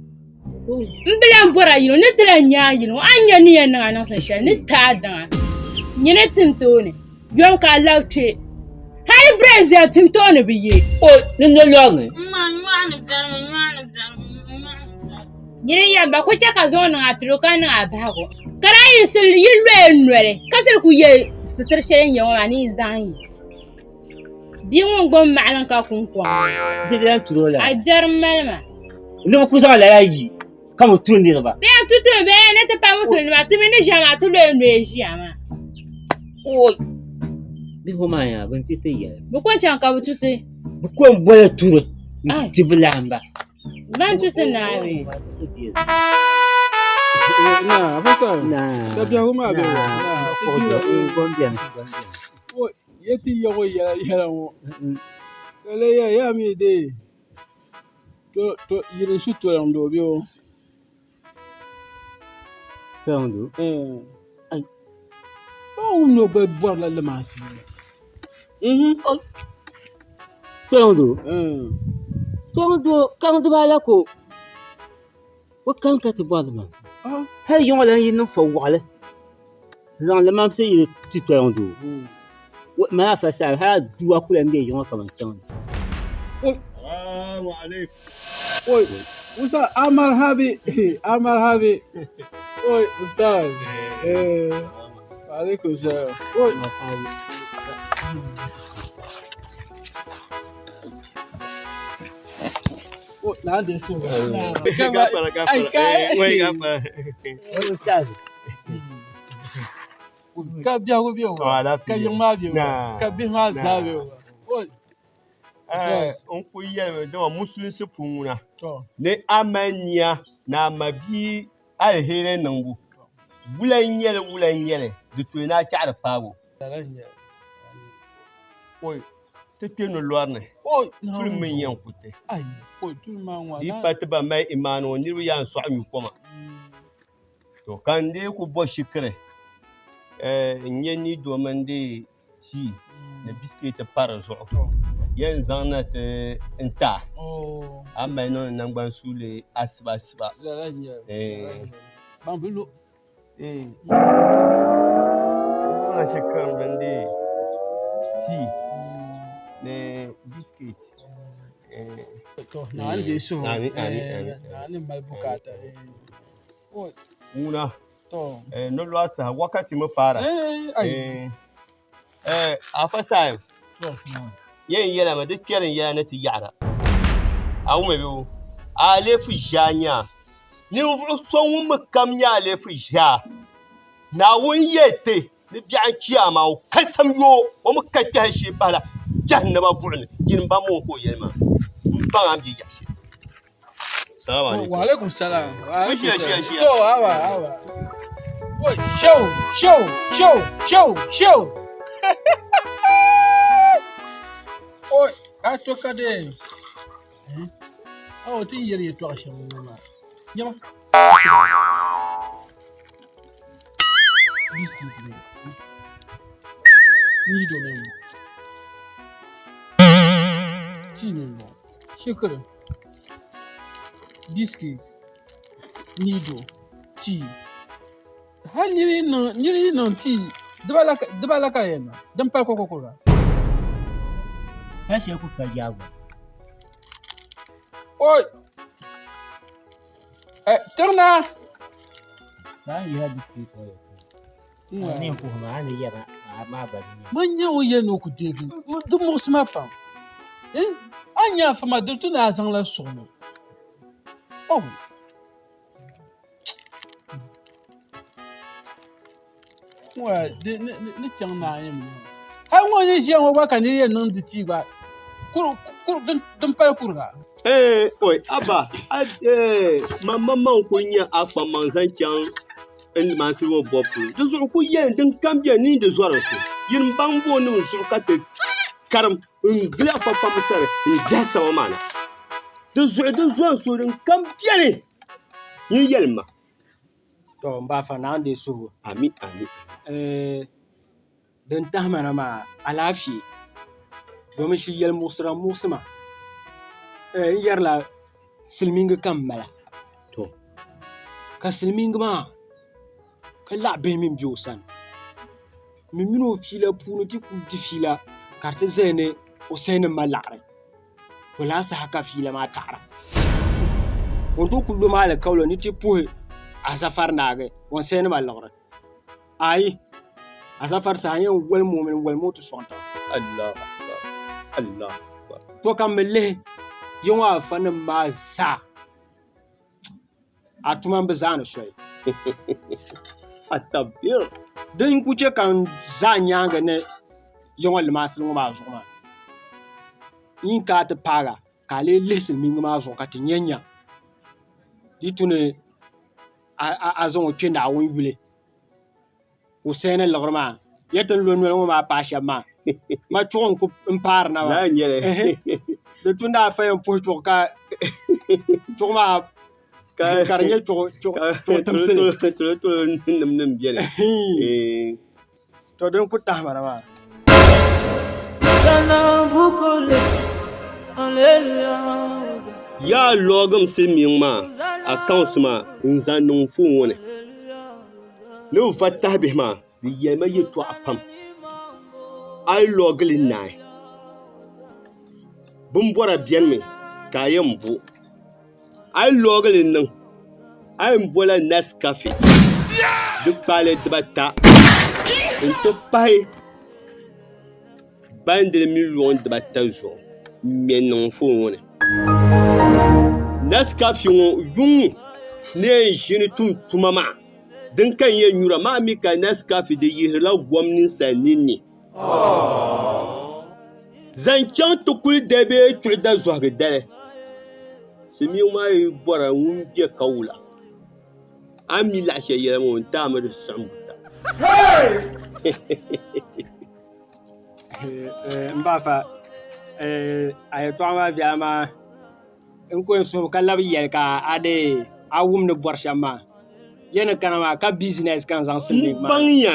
M bi lan bɔr a yino ni ti lan nya a yino a ni nya ni yɛn niŋ a niŋsim shɛli ni ti a daŋa. Nyini tintooni, yom ka a lab kpe. Hal birɛziya tintooni bi ye. O ni nolɔri ni. Nyini yɛmba ku chɛ ka zuŋɔ niŋ a piligu ka niŋ a bahigu. Ka daa yi loya noli ka sili ku ye sitir shɛli n-nyɛ ŋɔ maa ni yi zaŋ yi. Bia ŋun gbubi maɣalim ka kuŋkɔŋ. Di lan turi o la. A biɛri mali ma. Ni bi ku zaŋ lala yi ka bi turi niriba. Bɛ yɛn tutu mi bee ni ti pa musulinima ti mi ni ʒiya maa ti loya noya ʒiya maa. Oi! Bihi ŋɔ maa yaa bɛ ni ti ti yɛli. Bɛ ko n-chaŋ ka bɛ tuti. Bɛ ko m-boli turi n-ti bɛ laamba. Ban tuti naai. Na, afa sa. Ka biɛhigu maa bɛ wa. Ye ti yaɣi yɛla yɛla ŋɔ ka lee yɛli yaa mi dee to yili n-su toliŋ doo bɛ o? Toliŋ doo? Ɛɛn. O wum ni o gba bɔrila limaasi. Toliŋ doo? Toliŋ doo kaŋdi maa la ka o kani ka ti bɔri limaasi. Hali yiŋɔ lan yi niŋ fa waɣili n-zaŋ limamsi yili ti toliŋ doo mali afa saha hali aduwa ku lan be yiŋɔ kaman chaŋ ni. Salaamu alaikum. Oi, Ustaz, Amar Habi, Amar Habi. Oi, Ustaz. Eh, alaikum salam. Oi. Oi, na da so. Gafara, gafara. Eh, wai gafara. Wai Ustaz. Ka biɛhigu bɛ wa, ka yiŋ maa bɛ wa, ka bihi maa zaa bɛ wa. Oi. Eh, n ku yɛlimi dama musulinsi puuni ŋuna ni a mali nia ni a ma bia aliheri niŋbu wula n-nyɛli wula n-nyɛli di tooi ni a chaɣiri paabu Oi, ti kpe nolɔri ni tulim mi n-yɛn ku ti di yi pa ti ban mali imaani ŋɔ niriba yaa n-sɔɣi nyu koma to ka n dii ku bo shikiri n-nyɛ ni domin dii tii ni bisikɛti pa di zuɣu yɛn zaŋ na ti n ti a a ni mali niŋdi nangbani suuli asiba asiba shikuru mini di tii ni bisikɛti ŋuna nolɔɣu saha wakati mi paara Afa Sahib yɛn yɛla mi di kpɛri n yɛla ni ti yaɣara a wummi bee a aleefu ʒiɛa n-nyɛ a ninvuɣ so ŋun mi kam nyɛ aleefu ʒiɛa Naawuni yɛli ti ni biɛɣu n-kpiya maa o ka samyoo o mi ka kpɛhi shee pahila jahannama buɣim ni jini m-ba ŋɔ ka o yɛli maa m baŋ a ni be yaɣ shɛli. Salaam alaikum. Wa alaikum salam. Wa alaikum Shiya, shiya, salam. shiya. To, haba, haba. Wai, shau, shau, shau, shau, shau. Oi, a to ka dee. Eh? Awo ti yɛli yɛltɔɣa shɛm ŋɔ maa. Nyama. Biscuit ni. Nido ni. Tea ni bɔŋɔ. Shikiri. Biscuit. Nido. Tea. Hali niri yi niŋ niri yi niŋ tii dibala ka di yɛn niŋ din pali kokokuriga. Hali shɛli ku ka jaagu. Oi! Eh, tiŋna! Maa yiha biscuit ŋɔ yɛltɔɣa. A ni puhi maa a ni yɛra a maa gba di nyɛ. Man nya o yɛli ni o ku deegi di muɣisi ma pam. Eh, a ni nya afa maa di tu ni a zaŋla suɣimi. Oh! Ni chaŋ naai mi hali ŋɔ ni ʒiya ŋɔ gba ka niri yɛn niŋdi tii gba din pali kuriga. Ee oi abba man maŋmaŋ n-kuli nyɛ a kpaŋmaŋ zaŋ chaŋ n limansi ŋɔ bɔbu polo. Di zuɣu kuli yɛli din kam beni ni di zɔri n so. Yin baŋ boonima zuɣu ka ti karim n-gili afa pam sani n-dihi sama maa na. Di zuɣu di zɔri n so din kam beni. Nyin yɛlim ma. To n ba afa Naawuni deei suhigu. Ami ami. Din tahi ma na maa alaafee domin shi yɛli muɣisira muɣisi ma n yɛrila silimiingi ka m mala To. Ka silimiingi maa ka laɣi bihi mini bɛ o sani mi mini o fiila puuni ti ku di fiila ka di ti zaya ni o sayi ni ma laɣiri to laa saha ka fiila maa taɣira o ni tooi ku lo ma alikauli ni ti puhi asafari naagi o ni sayi ni ma liɣiri ayi asafari saha n yɛn wolimi o mi n wolimi o ti sɔŋ tiŋa Allah akbar Allah akbar to ka m mi lihi ya ŋɔ afa nim maa zaa a tuma n bi zaani soli Atabir. Din ku chɛ ka n zaa nyaangi ni ya ŋɔ limaasili ŋɔ maa zuɣu maa n yi ka a ti paaga ka a lee lihi silimiingi maa zuɣu ka ti nya nya di tu ni a zaŋ o kpe Naawuni yuli ka o saya ni liɣiri maa ya ti ni lo noli ŋɔ maa paai shɛba maa ma chuɣu n-ku paari na maa Lala n-nyɛ li. Di tu ni a fa yɛn puhi chuɣu ka chuɣu maa ka di nyɛ chuɣu timsili. Tolotolo nim nim beni. To din ku tahi ma na maa. Yaa lɔɔgim silimiiŋ maa accounts maa n-zaŋ niŋ n phone ŋɔ ni. Ni bɛ va tahi bihi maa, di yɛli ma yɛltɔɣa pam. A yi lɔɔgi li naai, bimbɔra benimi ka a yɛn bo. A yi lɔɔgi li niŋ, a yɛn bola Nescafe di kpaalɛ dibata nti pahi bandili miliɔn dibata zuɣu n-ŋme n-niŋ n foon ŋɔ ni. Nescafe ŋɔ yuŋ ni yɛn ʒini tum tuma maa din ka n yɛn nyura maa mi ka Nescafe di yihirila gom ninsal ninni zaŋ chaŋ ti kuli dali bee chuɣu dazɔhigi dali. Silimiingi maa yi bɔra ŋun be ka wula a ni mi laɣ shɛli yɛla maa o ni ti a mi di siɣim buta. N ba afa a yɛltɔɣa maa biɛla maa n ku yɛn suhimi ka labi yɛli ka a dee a wum ni bɔri shɛm maa ya ni kana maa ka bizinɛs ka n zaŋ silimiingi maa N baŋya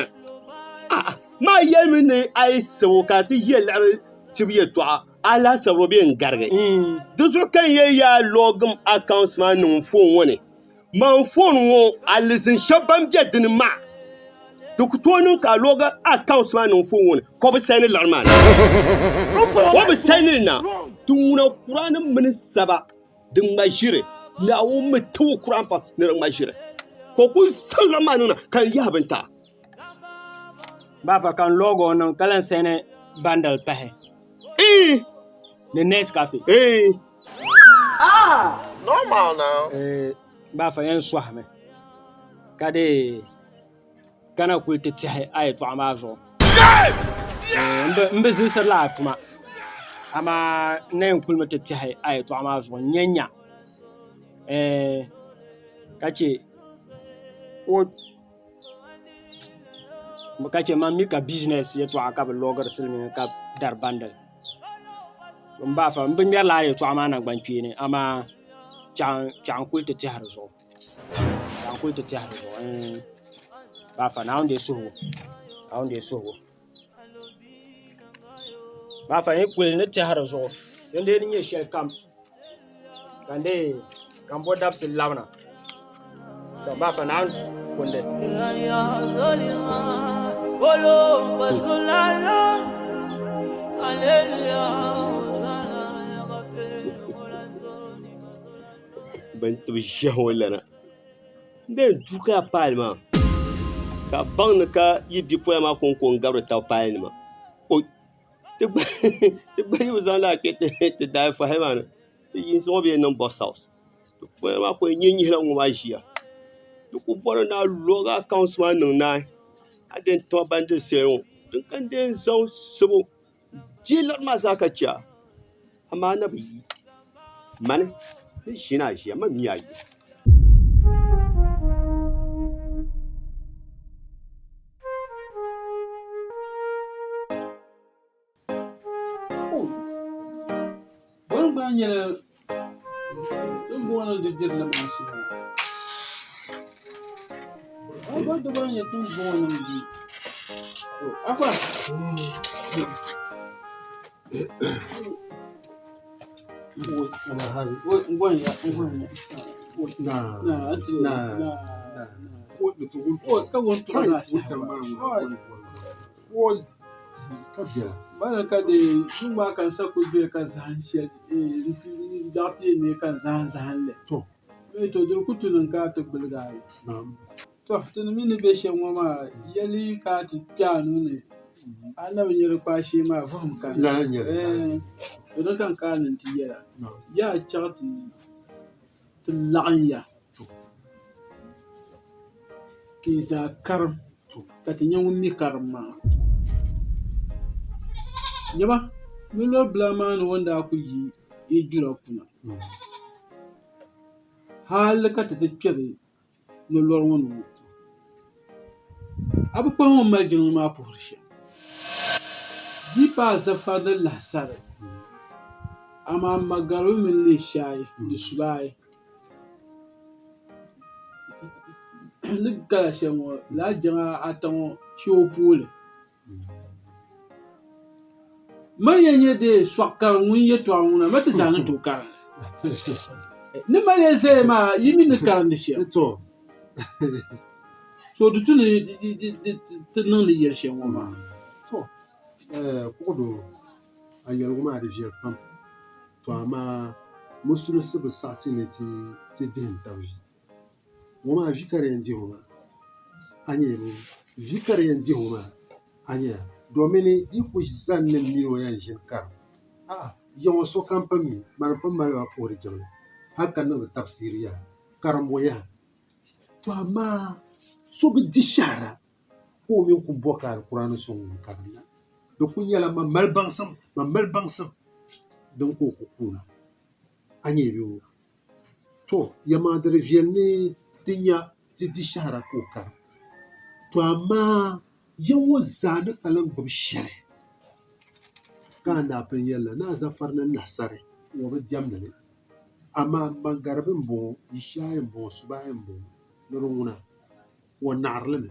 maa yɛlimi ni a yi sabo ka a ti ʒiya liɣiri tibu yɛltɔɣa a lahi sabiri o bee n garigi di zuɣu ka n yɛli yaa lɔgim accounts maa niŋ n foon ŋɔ ni man foon ŋɔ alizin shɛba ban be dini maa di ku tooi niŋ ka a lɔgi accounts maa niŋ foon ŋɔ ni ka o bi sayini liɣiri maa na o bi sayini li na ti ŋuna Kurani mini saba di ŋma ʒiri Naawuni mi ti o Kurani pam ni di ŋma ʒiri ka o kuli zaŋ liɣiri maa niŋ na ka di yahi bintaa. Baafa ka n lɔgi o niŋ ka lahi sayini bandili pahi. Ni Nescafe. Ah, normal now. Baafa yɛn sɔhimi ka dee kana kuli ti tɛhi a yɛltɔɣa maa zuɣu. M bi zilisirila a tuma amaa n na yɛn kulimi ti tɛhi a yɛltɔɣa maa zuɣu n-nya nya. Ka chɛ o ka chɛ man mi ka bizinɛs yɛltɔɣa ka bi loogiri silimiinga ka dari bandili n ba afa n bi ŋmɛri lala yɛltɔɣa maa nangbani kpeeni amaa chɛɣu n kuli ti tɛhi dizuɣu chɛɣu n kuli ti tɛhi dizuɣu ba afa Naawuni deei suhigu Naawuni deei suhigu ba afa n kuli ni tɛhi dizuɣu din dee ni nyɛ shɛli kam ka n dee ka n bo dabisili labina to ba afa Naawuni kundi. Ban tibi ʒiɛhi o lana n bee du ka a paali maa ka a baŋ ni ka yi bipola maa konko n gabiri tabi paali nima ti gba yi bi zaŋ lala kpɛ ti daai fahali maa ni ti yinsi ŋɔ bee niŋ bɔs haus bipola maa ku nyɛ nyihila ŋɔ maa ʒiya di ku bɔri ni a loogi akaunti maa niŋ naai a di yɛn tiba ban diri shɛli ŋɔ din ka n dee zaŋ sibu deei liɣiri maa zaa ka chɛ a amaa na bi yi mani ni ʒini a ʒiya man mi a yi. Bɔni gba nyɛla din booni di diri ni maa shee ŋɔ. A gba di gba nyɛ din booni di. Afa. Bala ka dee yuŋ maa ka n sa kuli doya ka zahim shɛli n daɣu ti yɛn neei ka n zahim zahim li to di ku tu niŋ ka a ti gbuligi a li To ti ni mi ni be shɛm ŋɔ maa, yɛli ka a ti kpe a nuu ni, a na bi nya di kpaashee maa, vuhim kani. To din ka n kana ni n-ti yɛl a, yaa chaɣ ti laɣim ya ka yi zaa karim ka ti nya ŋun mi karim maa. Nyama, nolɔri bila maa ni o ni daa kul yi yi jura puna hal ka ti ti kpɛri nolɔri ŋɔ ni ŋɔ, a bi kpahi ŋun mali jiŋli maa puhiri shɛm. Di yi paai zafari ni lahisari, amaa magaribi mini lihishaayi ni subaayi ni gala shɛli ŋɔ, lala jiŋa ata ŋɔ shee o puhi li. Mali ya nyɛ dee sɔɣu karim ŋun yɛtɔɣa ŋuna ma ti zaa ni tooi karim ni mali ya zaya maa yi mi ni karindi shɛm so di tu ni ti niŋdi yɛli shɛm ŋɔ maa. To kuɣudoo a yɛligu maa di viɛli pam to amaa musulinsi bi saɣi ti ni ti dihi n-tabi vi. Ŋɔ maa vi ka di yɛn dihi o maa a nya bee? Vi ka di yɛn dihi o maa a nya domini di ku zani ni m mini o yɛn ʒini karim a'a ya ŋɔ sokam pun mi mani pun mali ba puhiri jiŋli hali ka niŋdi tabisiiri yaha karimbu yaha to amaa so bi di shɛhira ka o mini ku bo ka Alkurani sɔŋ ŋun karinda di ku nyɛla man mali baŋsim man mali baŋsim din ka o ku kuuna a nya bee? To, yɛlimaŋli di di viɛli ni ti nya ti di shɛhira ka o karim. To amaa ya ŋɔ zaa ni kpalim gbibi shɛli ka a ni daa pun yɛli la ni a zafari ni lahisari ŋɔ bi diɛmdi li. Amaa Magaribi m-bɔŋɔ, Yishaayi m-bɔŋɔ, Subaayi m-bɔŋɔ ni di ŋuna o naɣiri li mi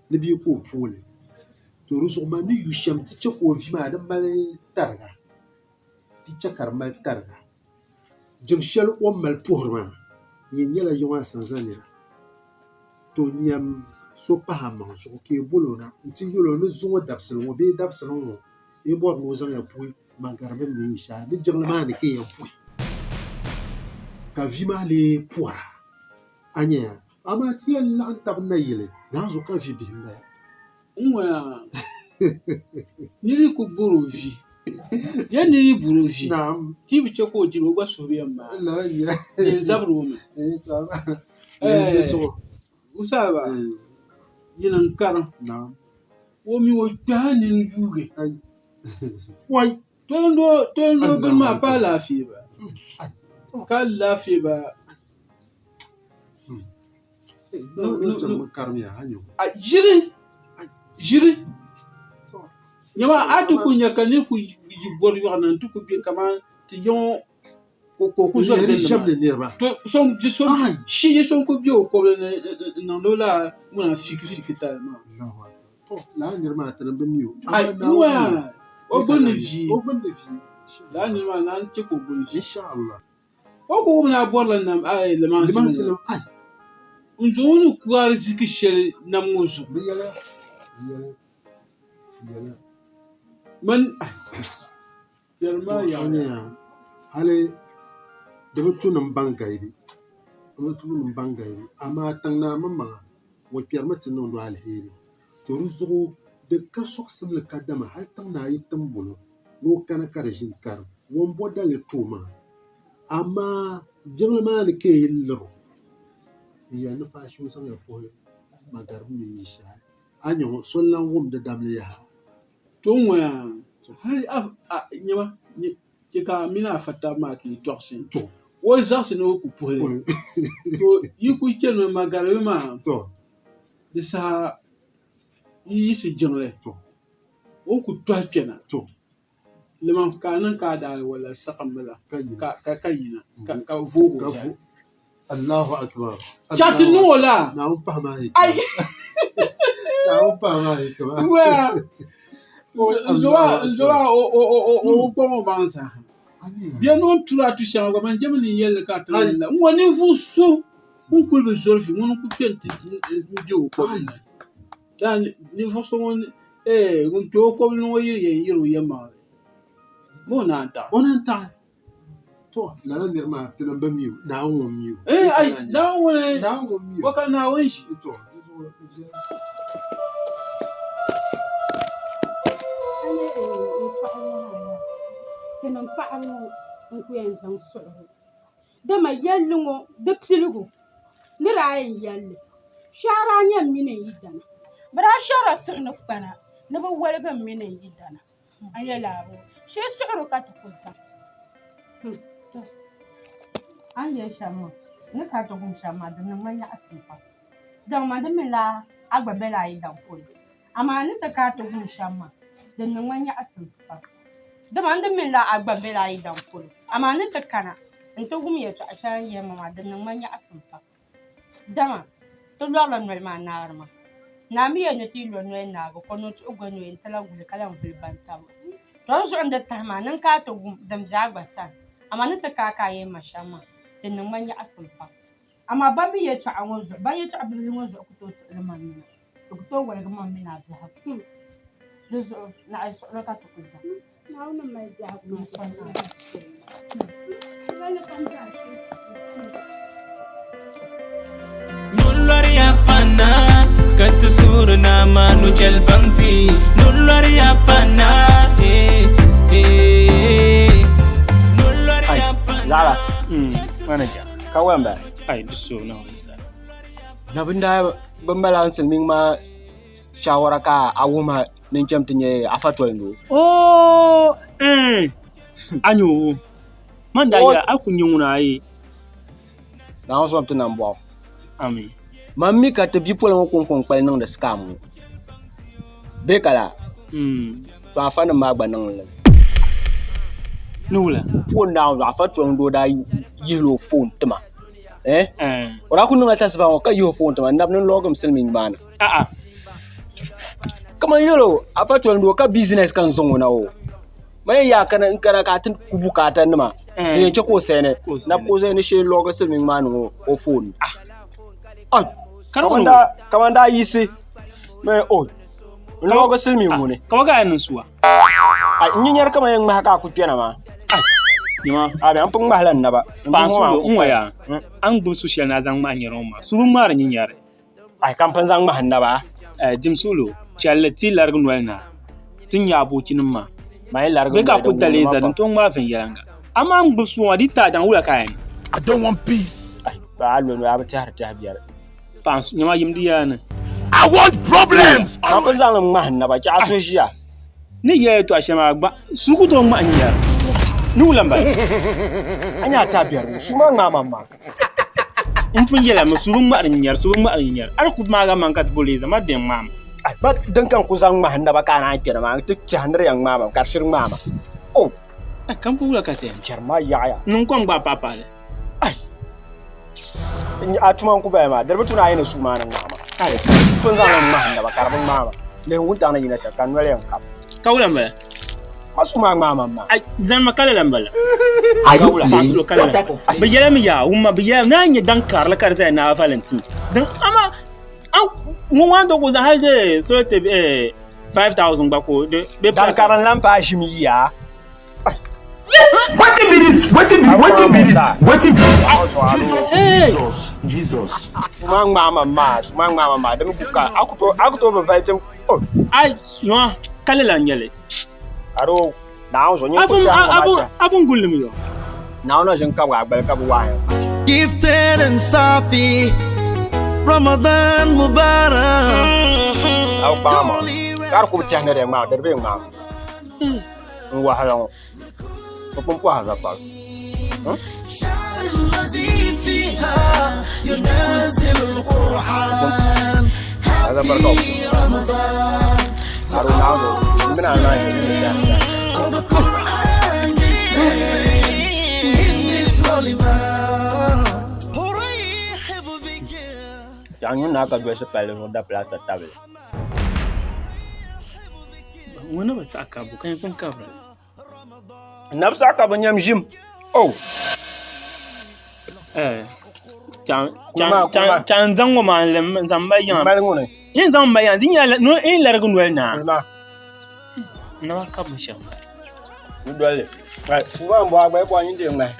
ni bee ka o pooi li. To di zuɣu man ni yu shɛm ti chɛ ka o vi maa di mali tariga, ti chɛ ka di mali tariga. Jiŋ shɛli o ni mali puhiri maa nyin nyɛla yiŋa asanza nira. To nyam so pahi a maŋ zuɣu ka yi bol o na nti yɛl o ni zuŋɔ dabisili ŋɔ bee dabisili ŋ-ŋɔ yi bɔri ni o zaŋ ya puhi maŋgaribi mini Yishaya ni jiŋli maa ni ka yi yɛn puhi. Ka vi maa lee pɔra. A nya ya? Amaa ti yɛn laɣim tab nayili naanzuɣu ka vi bihi m-bala. N ŋɔya niri ku bɔri o vi, ya niri yi bɔri o vi, ti yi bi chɛ ka o diri o gba suhu bi yɛn maai, di yɛn zabiri o mi. Wusaaba, yini n-karim, o mi o kpɛhi nini yuugi. Tolindoo bini maa pa alaafee ba, ka alaafee ba. Ʒiri ʒiri nyama a ti ku nya ka niri ku yi bɔri yɔɣu na nti ku be kaman ti ya ŋɔ ka o ku zɔri bɛ nima to shi yi so n-ku be o kɔbili ni n-niŋdi o lala ŋuna fiiki fiiki tali maa. Ai n-ŋɔya o gbunni vi lala niri maa naan chɛ ka o gbuni vi. O ku wum ni a bɔrila nam ai limansi ŋɔ n zo ŋɔ ni ku ariziki shɛli nam ŋɔ zuɣu. Man yɛli maa yaɣiya. Hali di bi tu ni m baŋ gaibi, di bi tu ni m baŋ gaibi, amaa tiŋ naa maŋmaŋa ŋun kpɛrimi ti niŋdi o aliheri. To di zuɣu di ka sɔɣisimli kadama hali tiŋ naa yi tim bolo ni o kana ka di ʒini karim, ŋun bo daliri ti o maa. Amaa jiŋli maa ni ka yi lir o n-yɛli ni faashee o zaŋya puhi magariba mini yi shɛhi. A ni nya ŋɔ, so n-lan wum di damli yaha. To ŋɔya hali a nyama chɛ ka a mini a fa taba maa ka yi tɔɣisi o zaɣisi ni o ku puhi li. To yi kul chanimi magariba maa di saha yi yiɣisi jiŋli o ni ku tɔhi kpɛna. Liman ka a niŋ ka a daa wala saɣimmi la ka yina ka voog o zali. Allahu akbar. Chaŋ ti niŋ o la. Naawuni paɣa maa hikima. Ai. Naawuni paɣa maa hikima. N zo maa o kpaŋ o maŋ zaa. Bɛ ni o ni turi a tu shɛŋa gba man jɛmi ni n yɛli li ka a ti niŋ la. N ŋɔ ninvuɣ so ŋun kuli bi zori vi ŋuni n-kuli kpe nti be o kɔbili ni. Daa ninvuɣ so ŋun kpe o kɔbili ni ŋɔ yi yɛn yɛri o yɛlimaŋli ma o naan taɣi. O naan taɣi. To lala niri maa ti bi mi o, Naawuni ŋun mi o. Ee ai, Naawuni ŋuni, Naawuni ŋun mi o. Bɔ ka Naawuni ʒi? To, A ni n paɣa ŋɔ maa yaa, tinim paɣaba ŋɔ n-ku yɛn zaŋ suɣi o. Dama yɛlli ŋɔ di piligu ni daa yɛn yɛlli, shɛhira nyɛ m mini n yidana. Bɛ daa shɛrila suhu ni kpana ni bɛ woligi m mini n yidana. A nya laabo shee suɣiri ka ti ku zaŋ. A ni yɛli shɛm maa, n ni kana ti wum shɛm maa, di niŋ ma nyaɣisim pam. Dama di mi la a gba bela a yidaŋ polo, amaa n ni ti kana ti wum shɛm maa, di niŋ ma nyaɣisim pam. Dama n di mi la a gba bela a yidaŋ polo, amaa n ni ti kana nti wum yɛtɔɣ shɛli a ni yɛli ma maa, di niŋ ma nyaɣisim pam. Dama ti lɔrila noli maa naari maa. Naa mi yɛli ni ti yi lo noli naagi ka o ni tuhi go noli nti lahi guli ka lahi vuli bantabiga. Tɔ di zuɣu n di tahi maa ni n kana ti wum din be a gba sani, amaa ni ti kana ka a yɛli ma shɛm maa, di niŋ ma nyaɣisim pam. Amaa ban mi yɛtɔɣa ŋɔ zuɣu, ban yɛtɔɣa bibihi ŋɔ zuɣu ku tooi tuhi li man nina, di ku tooi woligi man mini a biɛhigu. Di zuɣu naɣi suɣulo ka ti ku zaŋ. Naawuni mali biɛhigu maa Nulɔriya pana ka ti suhuri naa maa nuchɛli baŋ ti nulɔriya pana eh, eh. Nulɔriya pana. Zaɣila Manager. Ka wɛn bala? Ai, di so Naawuni sani. Na bin daa bi mali a silimiingi maa shawara ka a wuhi ma ni n cham ti nyɛ afa toli ni o. Oo, eh, a nyɛ o. Man daa yɛla a ku nyɛ ŋuna a yi. Naawuni zom ti nambɔɣu. Amin. Man mi ka ti bipoli ŋɔ kɔŋko n-kpali niŋdi scam ŋɔ. Bee ka laa? To afa nim maa gba niŋ li mi. Ni wula? Puo Naawuni zuɣu afa toli ni o daa yihila o phone tima. Eh? O daa ku niŋla tasiba ŋɔ ka yihi o phone tima n-nabi ni n logim silimiingi maa ni. A'a. Kaman yɛl o afa toli ni o ka business ka n zaŋ o na o. Man yɛn yaa kana n kana ka a ti ku bukaata nima din yɛn chɛ ka o sayini na ka o zali ni shee lɔgi silimiingi maa niŋ o foon ni. Kaman daa yiɣisi o n lɔgi silimiingi ŋuni. Kaman ka a yɛn niŋ suwa? N yi nyari kaman yɛn ŋmahi ka a ku kpɛna maa. A bɛ n pun ŋmahila n naba. Paɣa suhu n ŋɔ yaa a ni gbubi su shɛli ni a zaŋ ŋmahi nyari ŋɔ maa su bi ŋmaari nyinyari. Ai ka m pun zaŋ ŋmahi n naba. Dim suhilo, chɛlli ti larigi noli na ti nya aboochinim maa. Ma yi larigi Bɛ ka noli ku din dali wuhi ma za din pam. tooi ŋmaai viɛnyɛliŋga. Amaa n gbubi suhu maa di yi taai daŋ wula ka a yɛn niŋ? I don't want peace. Ai, pa a lo noli a bi tɛhiri tɛhi biɛri. Paɣa n-su nyama yim di yaa ni. I want problems. Ma pun zaŋ li ŋmahi n naba, chɛ a suhu ʒiya. Ni yɛli yɛltɔɣa shɛli maa gba, suhu ku tooi ŋmahi n-nyari. Ni wula m-bala? A nya a tɛhi biɛri ŋɔ, suhu maa ŋmaai ma maa. N pun yɛla mi su bi ŋmahiri n-nyari, su bi ŋmahiri n-nyari. A di ku maagi a maŋ ka ti bo leeza ma di yɛn ŋmaami. Ai, ba din ka n ku zaŋ ŋmahi n naba ka a naan kpɛna maa, n ti tɛhi ni di yɛn ŋmaai ma ka di shiri ŋmaai ma. O! Ai, ka m pun wula ka ti yɛn? Chɛri ma yaɣiya. Niŋ kom gbaai paɣipaɣili. Ai! A tuma n-ku bala maa, di bi tu ni a yi ni suu maa ni ŋmaai ma. Ai, n pun zaŋ li ŋmahi n naba ka di bi ŋmaai ma. Lihi wuntaŋ ni yina shɛli ka n noli yɛn kabi. Ka wula m-bala? Ma suu maa ŋmaai ma maa. Ai, zani ma ka lala m-bala. Are you playing? What type of Bɛ yɛla mi yaa, wumma bɛ yɛla ni a nyɛ daŋ karili ka di zaya ni a Valentine. Din ama a ŋun waan tooi ku zaŋ hali di soli ti 5000 gba ko di bɛ Daŋ karili lan paai ʒim yiya. Wetin be this? Wetin be wetin be this? Wetin be this? Jesus, Jesus. Suu maa ŋmaai ma maa, suu maa ŋmaai ma maa, di mi ku ka a ku tooi a ku tooi bi vali ti oh. Ai, nyoa, ka lala n-nyɛ li. Aro, Naawuni zuɣu nyin ku tɛhi ŋɔ maa tɛhi. A pun guli li mi yo. Naawuni na ʒini kabigi a gbali ka bi wahi. Gifted and Safi, Ramadan Mubarak. A bi kpaŋ a maŋa ka di ku bi tɛhi ni di yɛn ŋmaami, di di bi yɛn ŋmaami. N wahala ŋɔ, bɛ pun pɔhi a zakpali. Biɛɣu nyini naa ka dolisi palli zuɣu da pilaasta tabili. Ŋɔ na bi saɣi kabu ka yɛn pun kabiri. N na bi saɣi ka bi nyam ʒim. Oh! Chan n zaŋ ŋɔ maa n zaŋ mali yiŋa. Mali ŋuni. N zaŋ mali yiŋa di nyɛla n larigi noli naa. Kulima. N na kabi shɛm. N doli. Fuu maa n bɔŋɔ a gba yi bɔŋɔ nyin dee ŋmahi.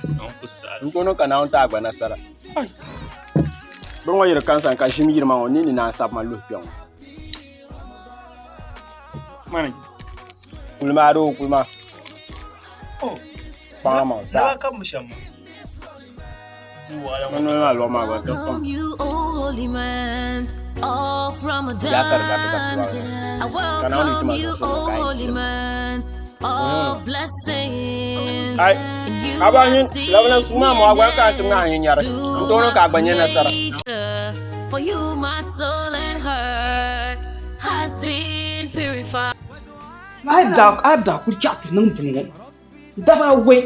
N tooi niŋ ka Naawuni ti a gba nasara. Bini ŋɔ yiri kansa ka ʒim yiri ma ŋɔ ni ni naan sabi ma luhi kpɛ ŋɔ. Kulima doo kulima. Kpaŋa maŋ saa. Noli maa lɔɣu maa gba ti kpaŋ. Ya ka di gariti ka ti lɔɣu ka Naawuni yi ti ma zuɣu sɔŋ ka a yi Ai, a ba nyin labina suu maa mɔɣu gba ka a ti ŋmahi nyin nyari n tooi niŋ ka a gba nya nasara. For you my soul and heart has been purified. A daa kuli chaɣ ti niŋ bini ŋɔ daba awɛi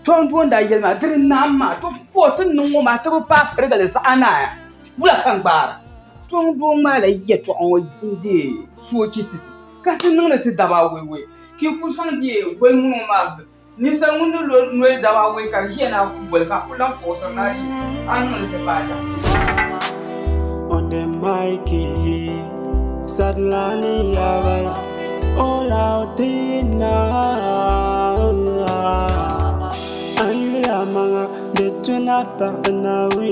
tɔŋ doo n-daa yɛli ma di di naam maa to po ti ni niŋ ŋɔ maa ti bi paai pirigili zaɣa naaya wula ka n gbaara tɔŋ doo ŋmaala yɛtɔɣa ŋɔ n-deei soochi ti ti ka ti niŋdi ti daba awɛi wɛi ka yi kuli zaŋ deei goli ŋuni ŋɔ maa Ninsal ŋun ni lo noli daba awɛi ka di ʒiya ni a ku goli ka a ku lan fuɣisiri ni a yi a niŋ li ti paai da. On the mic, Sadlani Yabala, all out in Ayula manga, the tuna pa na wi.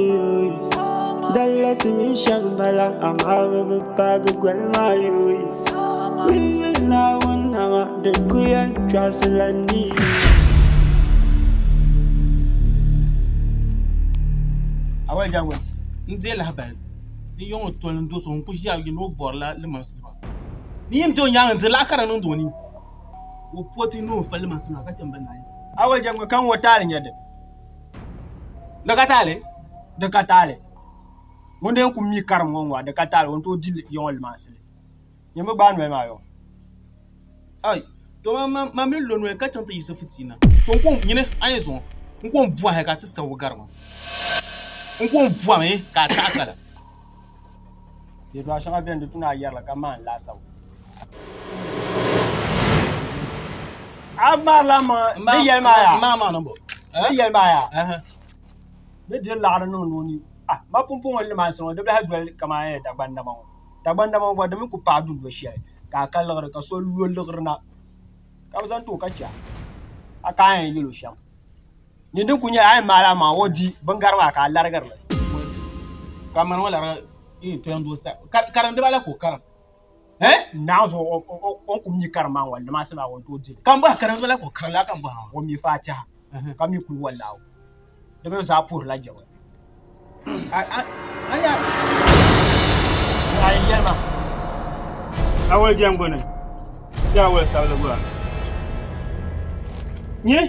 Dalat mi shambala, I'm having a bag of grandma. We na wana, the queen traslani. Awali jangwe n deei lahabali ni yiŋ o toli n do so ŋun ku ʒiya ni o bɔrila limansi maa ni yim ti o nyaanga n diri laɣa kara niŋdi o ni o poti ni o fa limansi maa ka chɛ n ba naai. Awali jangwe ka n ŋɔ taali nyɛ dini? Di ka taali? Di ka taali. Ŋun dee ku mi karim ŋɔ ŋɔ di ka taali o ni tooi di yiŋ o limansi li. Nyɛ mi gbaai noli maa yɔ. Ai, to ma ma ma mi lo noli ka chaŋ ti yiɣisi fitiina. To n ko nyini a yi zuŋɔ n ko n bɔhi ka a ti sabi gari ma. N ko n bɔmi ka a taɣi kala. Yɛltɔɣa shɛŋa beni di tu ni a yɛri li ka maan laasabu. A marila maŋa ni yɛli maa yaa. Ma maa niŋ bɔ? Ni yɛli maa yaa. Ni diri laɣiri niŋdi o ni. Ah, ma pumpɔŋɔ limansi ŋɔ di bi lahi doli kamani Dagbandama ŋɔ. Dagbandama ŋɔ gba di mi ku paai dundo shɛli ka a ka liɣiri ka so lo liɣiri na ka bi zaŋ ti o ka chɛ a a ka a yɛn yɛl o shɛm. Nyin din kuli nyɛla a yɛn maali a maŋa o di bingari maa ka a larigiri li. Ka mani ŋɔ larigi toya doo sa karim dibala ka o karim. Eh? Naawuni zuɣu o ni ku mi karim maa ŋɔ limansi maa o ni tooi di li. Ka n bɔhi karim dibala ka o karim la ka n bɔhi o mi faatiha ka mi kuli wallahu di mi zaa puhirila jiŋli. A yi yɛli ma. Awali jɛŋgbuni ti awali sabili gba. Nyi,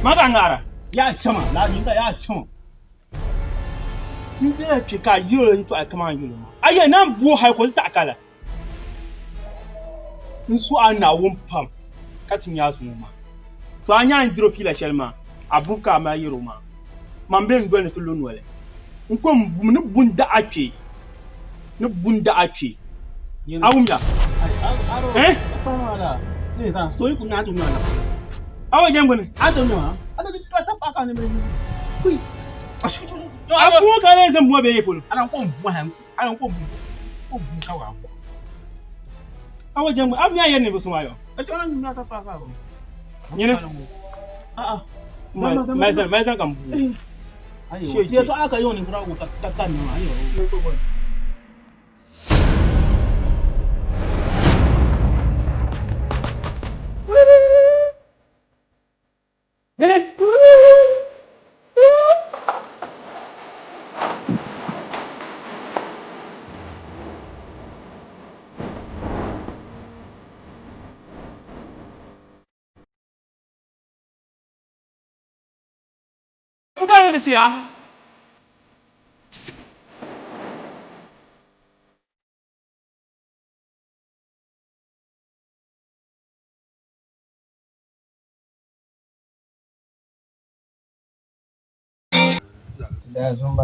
ma ka ŋahira. Yaa chama, laa nyinta yaa chama. N bela kpe ka a yɛl o yɛtɔɣa kaman yɛl o maa. A yɛli ni a ni bo hal ka o ti taɣi ka la. N suh a Naawuni pam ka ti nya a zuŋɔ maa. To a nya a ni dir o fiila shɛli maa, a bubi ka a mali yɛr o maa. Man be n doli ni ti lo noli. N ko m bumi ni bu n-dah a kpee, ni bu n-dah a kpee. A wumya? Eh? A wa jɛŋgbuni? A puŋɔ ka a lee zaŋ bua bee yi polo? A wa jɛŋgbuni, a mi a yɛri ninvuɣ so maa yɔ? Nyini. Mali zaŋ ka m bua.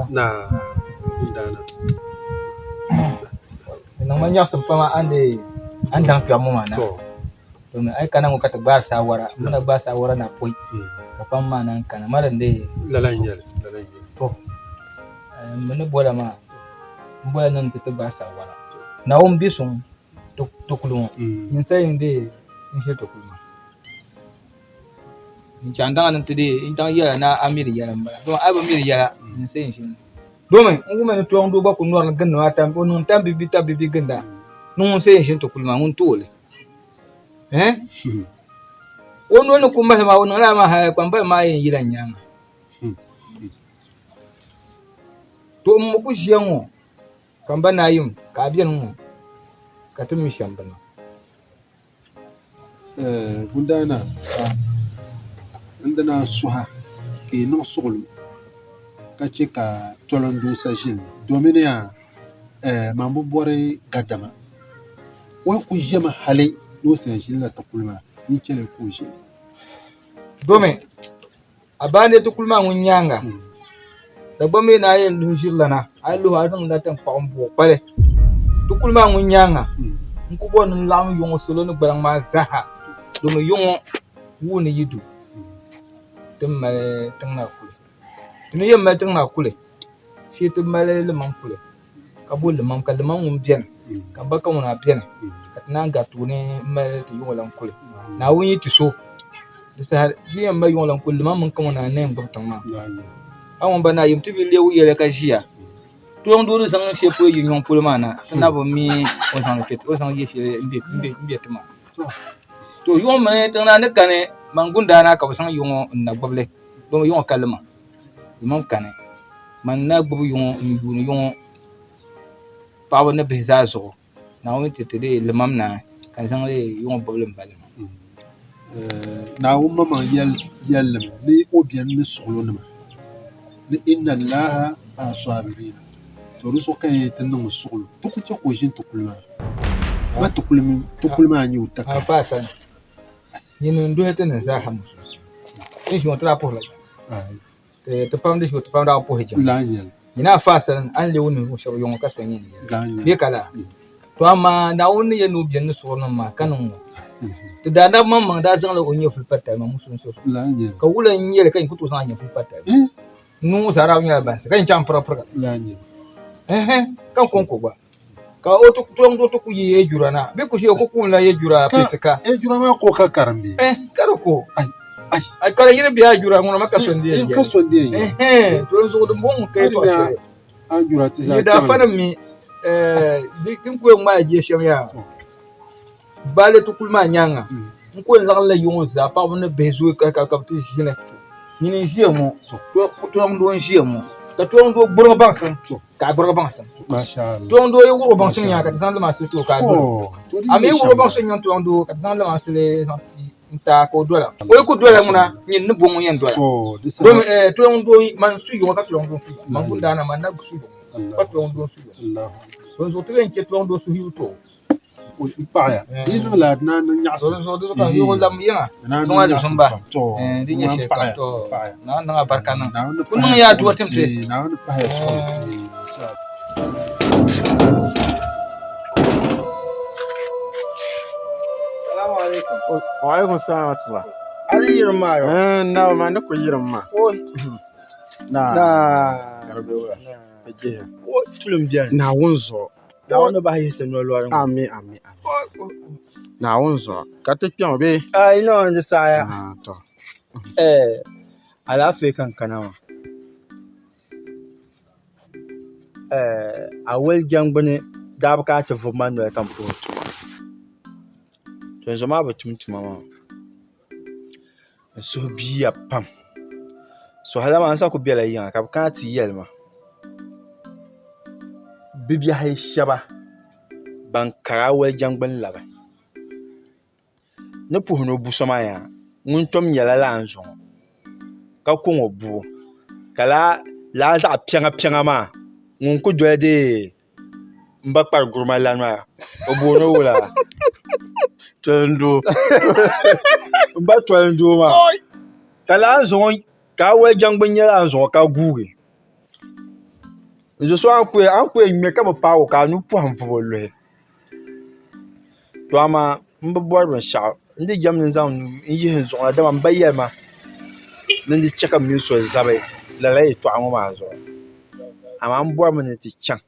Na Gundana. Di niŋ ma nyaɣisim pam a ni daŋ kpɛbu ŋɔ maa na. Domi a yi kana ŋɔ ka ti gbaari saawara, ti na gbaai saawara na pɔi ka pam maa naan kana. Ma din dee. Lala n-nyɛ li, lala n-nyɛ li. To, m mi ni bola maa, m bola ni ti ti gbaai saawara. Naawuni bi suŋ ti kuli ŋɔ, ninsal n-dee n-ʒiri ti kuli maa. N chaŋ daŋa ni ti dee n daŋ yɛla ni a miri yɛla m-bala dama a bi miri yɛla ninsal n-ʒini li. Domi n wumya ni tɔŋdoo gba kuli nɔrili gindi maa o niŋ tambibi tambibi ginda ni ŋun sa yɛn ʒini ti kuli maa ŋun tooi li. Ɛɛh! O noli ni ku mahi maa o niŋ lala maa hali kpambali maa yɛn yila n nyaaŋa. To m mi ku ʒiya ŋɔ ka m ba Naayim ka a beni ŋɔ ka ti mi shɛm bini. Gundana, n di naan suha ka yi niŋ suɣulo ka chɛ ka tolindoo sa ʒili ni domin yaa man bi bɔri gadama. O yi kuli ʒiɛmi hali ni o sa yɛn ʒilila ti kuli maa, yi chɛli ka o ʒili. Domi a baa ni ti kuli maa ŋun nyaaŋa, Dagbaŋ mi ni a yɛn luhi ʒirilana, a yi luhi a niŋdila taŋkpaɣu m-buɣi kpali. Ti kuli maa ŋun nyaaŋa, n ku bɔri ni n laɣim yuŋɔ salo ni gbaliŋ maa zaaha domi yuŋɔ wuhi ni yi du ti ni mali tiŋ naa kuli. Ti mi yɛn mali tiŋ naa kuli shee ti mali limam kuli ka bo limam ka limam ŋun beni ka m ba Kamuna beni ka ti naan gari tooni m-mali ti yuŋɔ lan kuli. Naawuni yi ti so di saha di yɛn mali yuŋɔ lan kuli limam mini Kamuna n-na yɛn gbubi tiŋ maa. A ŋun ba Naayim ti bi leegi yɛli ka ʒiya Tɔŋdoo ni zaŋ shɛli polo yi nyɔŋ polo maa na ti na bi mi o zaŋ o zaŋ yɛ shɛli m-be ti maa. To yuŋ mi tiŋ naa ni kani man Gundaana ka bɛ zaŋ yuŋɔ n-na gbubi li domi yuŋɔ ka lima limam kani man na gbubi yuŋɔ n-yuuni yuŋɔ paɣaba ni bihi zaa zuɣu Naawuni ti ti dii limam naai ka n zaŋ li yuŋɔ gbubi li m-ba lima. Naawuni maŋmaŋ yɛlimi ni o beni ni suɣulonima ni inna Allaha ma'a saabiriina. To di zuɣu ka n yɛn ti niŋ suɣulo. Ti ku chɛ ka o ʒini ti kuli maa. Ma ti kuli maa n-nyɛ o takara. Afa sani, nyini n-duhi ti ni zaaha musulinsi. Ti ni ʒi ŋɔ ti daa puhirila jiŋli. Ti pam di ʒi ŋɔ ti pam daa bi puhi jiŋli. Nyini afa sani, a ni leei o ninvuɣ shɛba yuŋ ŋɔ ka so nyɛ n yɛli. Bee ka laa? To amaa Naawuni ni yɛli ni o beni ni suɣurinim maa ka niŋ ŋɔ. Ti daanab maŋmaŋ daa zaŋla o nyɛvuli pa talima musulinsi zuɣu. Ka wula n-nyɛ li ka nyin ku tooi zaŋ a nyɛvuli pa talima? Nuu zaa daa nyɛla bansi ka nyin chaŋ m-pirigipiriga. Ka n kɔŋko gba. Ka o ti tɔŋ o ti ku yi Ejura na bɛ ku ʒiya o ku kuunila Ejura pisi ka. Ejura maa ko ka karim bee? Eh, ka di ko. Ai. Ai ka di yiri bɛ Ejura ŋuna ma ka so n-di yɛn Ka so n-di yɛn yɛli. Eh, to n zuɣu din bɔŋɔ ka yɛtɔɣ shɛli. Ejura ti zaa Yi daa fanim mi, eh, di tin ku yɛn ŋmaai jia shɛm yaa. Baali ti kuli maa nyaaŋa, n ku yɛn laɣimla yiŋɔ zaa paɣaba ni bihi zooi ka ka bɛ ti ʒini. Nyini n-ʒiya ŋɔ, tɔŋdoo n-ʒiya ŋɔ, ka tɔŋdoo gburiŋ baŋsim. Ka a gbirigi baŋsim. Tɔŋdoo yi wuɣi baŋsim nyaŋa ka ti zaŋ limansi ti o ka a gbiri. A mi yi wuɣi baŋsim nyaŋ tɔŋdoo ka ti zaŋ limansi zaŋ ti n taai ka o dola. O yi ku dola ŋuna nyin ni bo ŋun yɛn dola. Domi tulaŋ doo man su yiŋɔ ka tulaŋ doo su yiŋɔ. Man bundaana man na su yiŋɔ ka tulaŋ doo su yiŋɔ. Din zuɣu ti yɛn chɛ tulaŋ doo suhuyubu ti o. N paɣiya di yi niŋ laa di naan niŋ nyaɣisim. Din zuɣu di zuɣu ka n yuɣi lam yiŋa niŋ a di zumba di nyɛ shɛli kam to Naawuni niŋ a barika niŋ. Ku niŋ ya aduwa tim ti. Naawuni pahiya suɣuli. Salamu alaikum. Wa alaikum salam wa rahmatullah. Ali yirim maa yo. Eh, na ma ni ku yirim maa. O Na. Na. Garbe wula. Ka jihi. O tulim biɛni. Naawuni zuɣu. Naawuni bahi yihi ti noli lɔri ŋɔ. Ami ami ami. Naawuni zuɣu. Ka ti kpɛŋɔ bee? Ai no di saɣaya. Ah, to. Eh, alaafee ka n kana maa. Eh, awali jɛngbuni daa bi kana ti vubi ma noli ka n puhi tuma. Tinzuɣu maa bi tum tuma maa. N suhu biiya pam. Suhula maa n sa ku bela yiŋa ka bɛ kana ti yɛli ma bibiɛhi shɛba ban kari awali jɛngbuni labi ni puhi ni o bu so maa yaa ŋun tom nyɛla lala zuɣu ka kɔŋ o bubu ka lala zaɣ piɛŋa piɛŋa maa ŋun ku doli dee n ba kpari gurima lani maa o booni o wula Tolindoo n ba tolindoo maa ka lala zuɣu ka awɔi jɛngbuni nyɛ lala zuɣu ka guugi n zo so a ni ku yɛn ŋmɛ ka bi paagi o ka a nuu pɔhim vubi o luhi to amaa n bi bɔri binshaɣu n di jɛmdi n zaŋ n nuu yihi n zuɣu na dama n ba yɛli ma ni di chɛ ka m mini so zabi lala yɛltɔɣa ŋɔ maa zuɣu amaa n bɔrimi ni ti chaŋ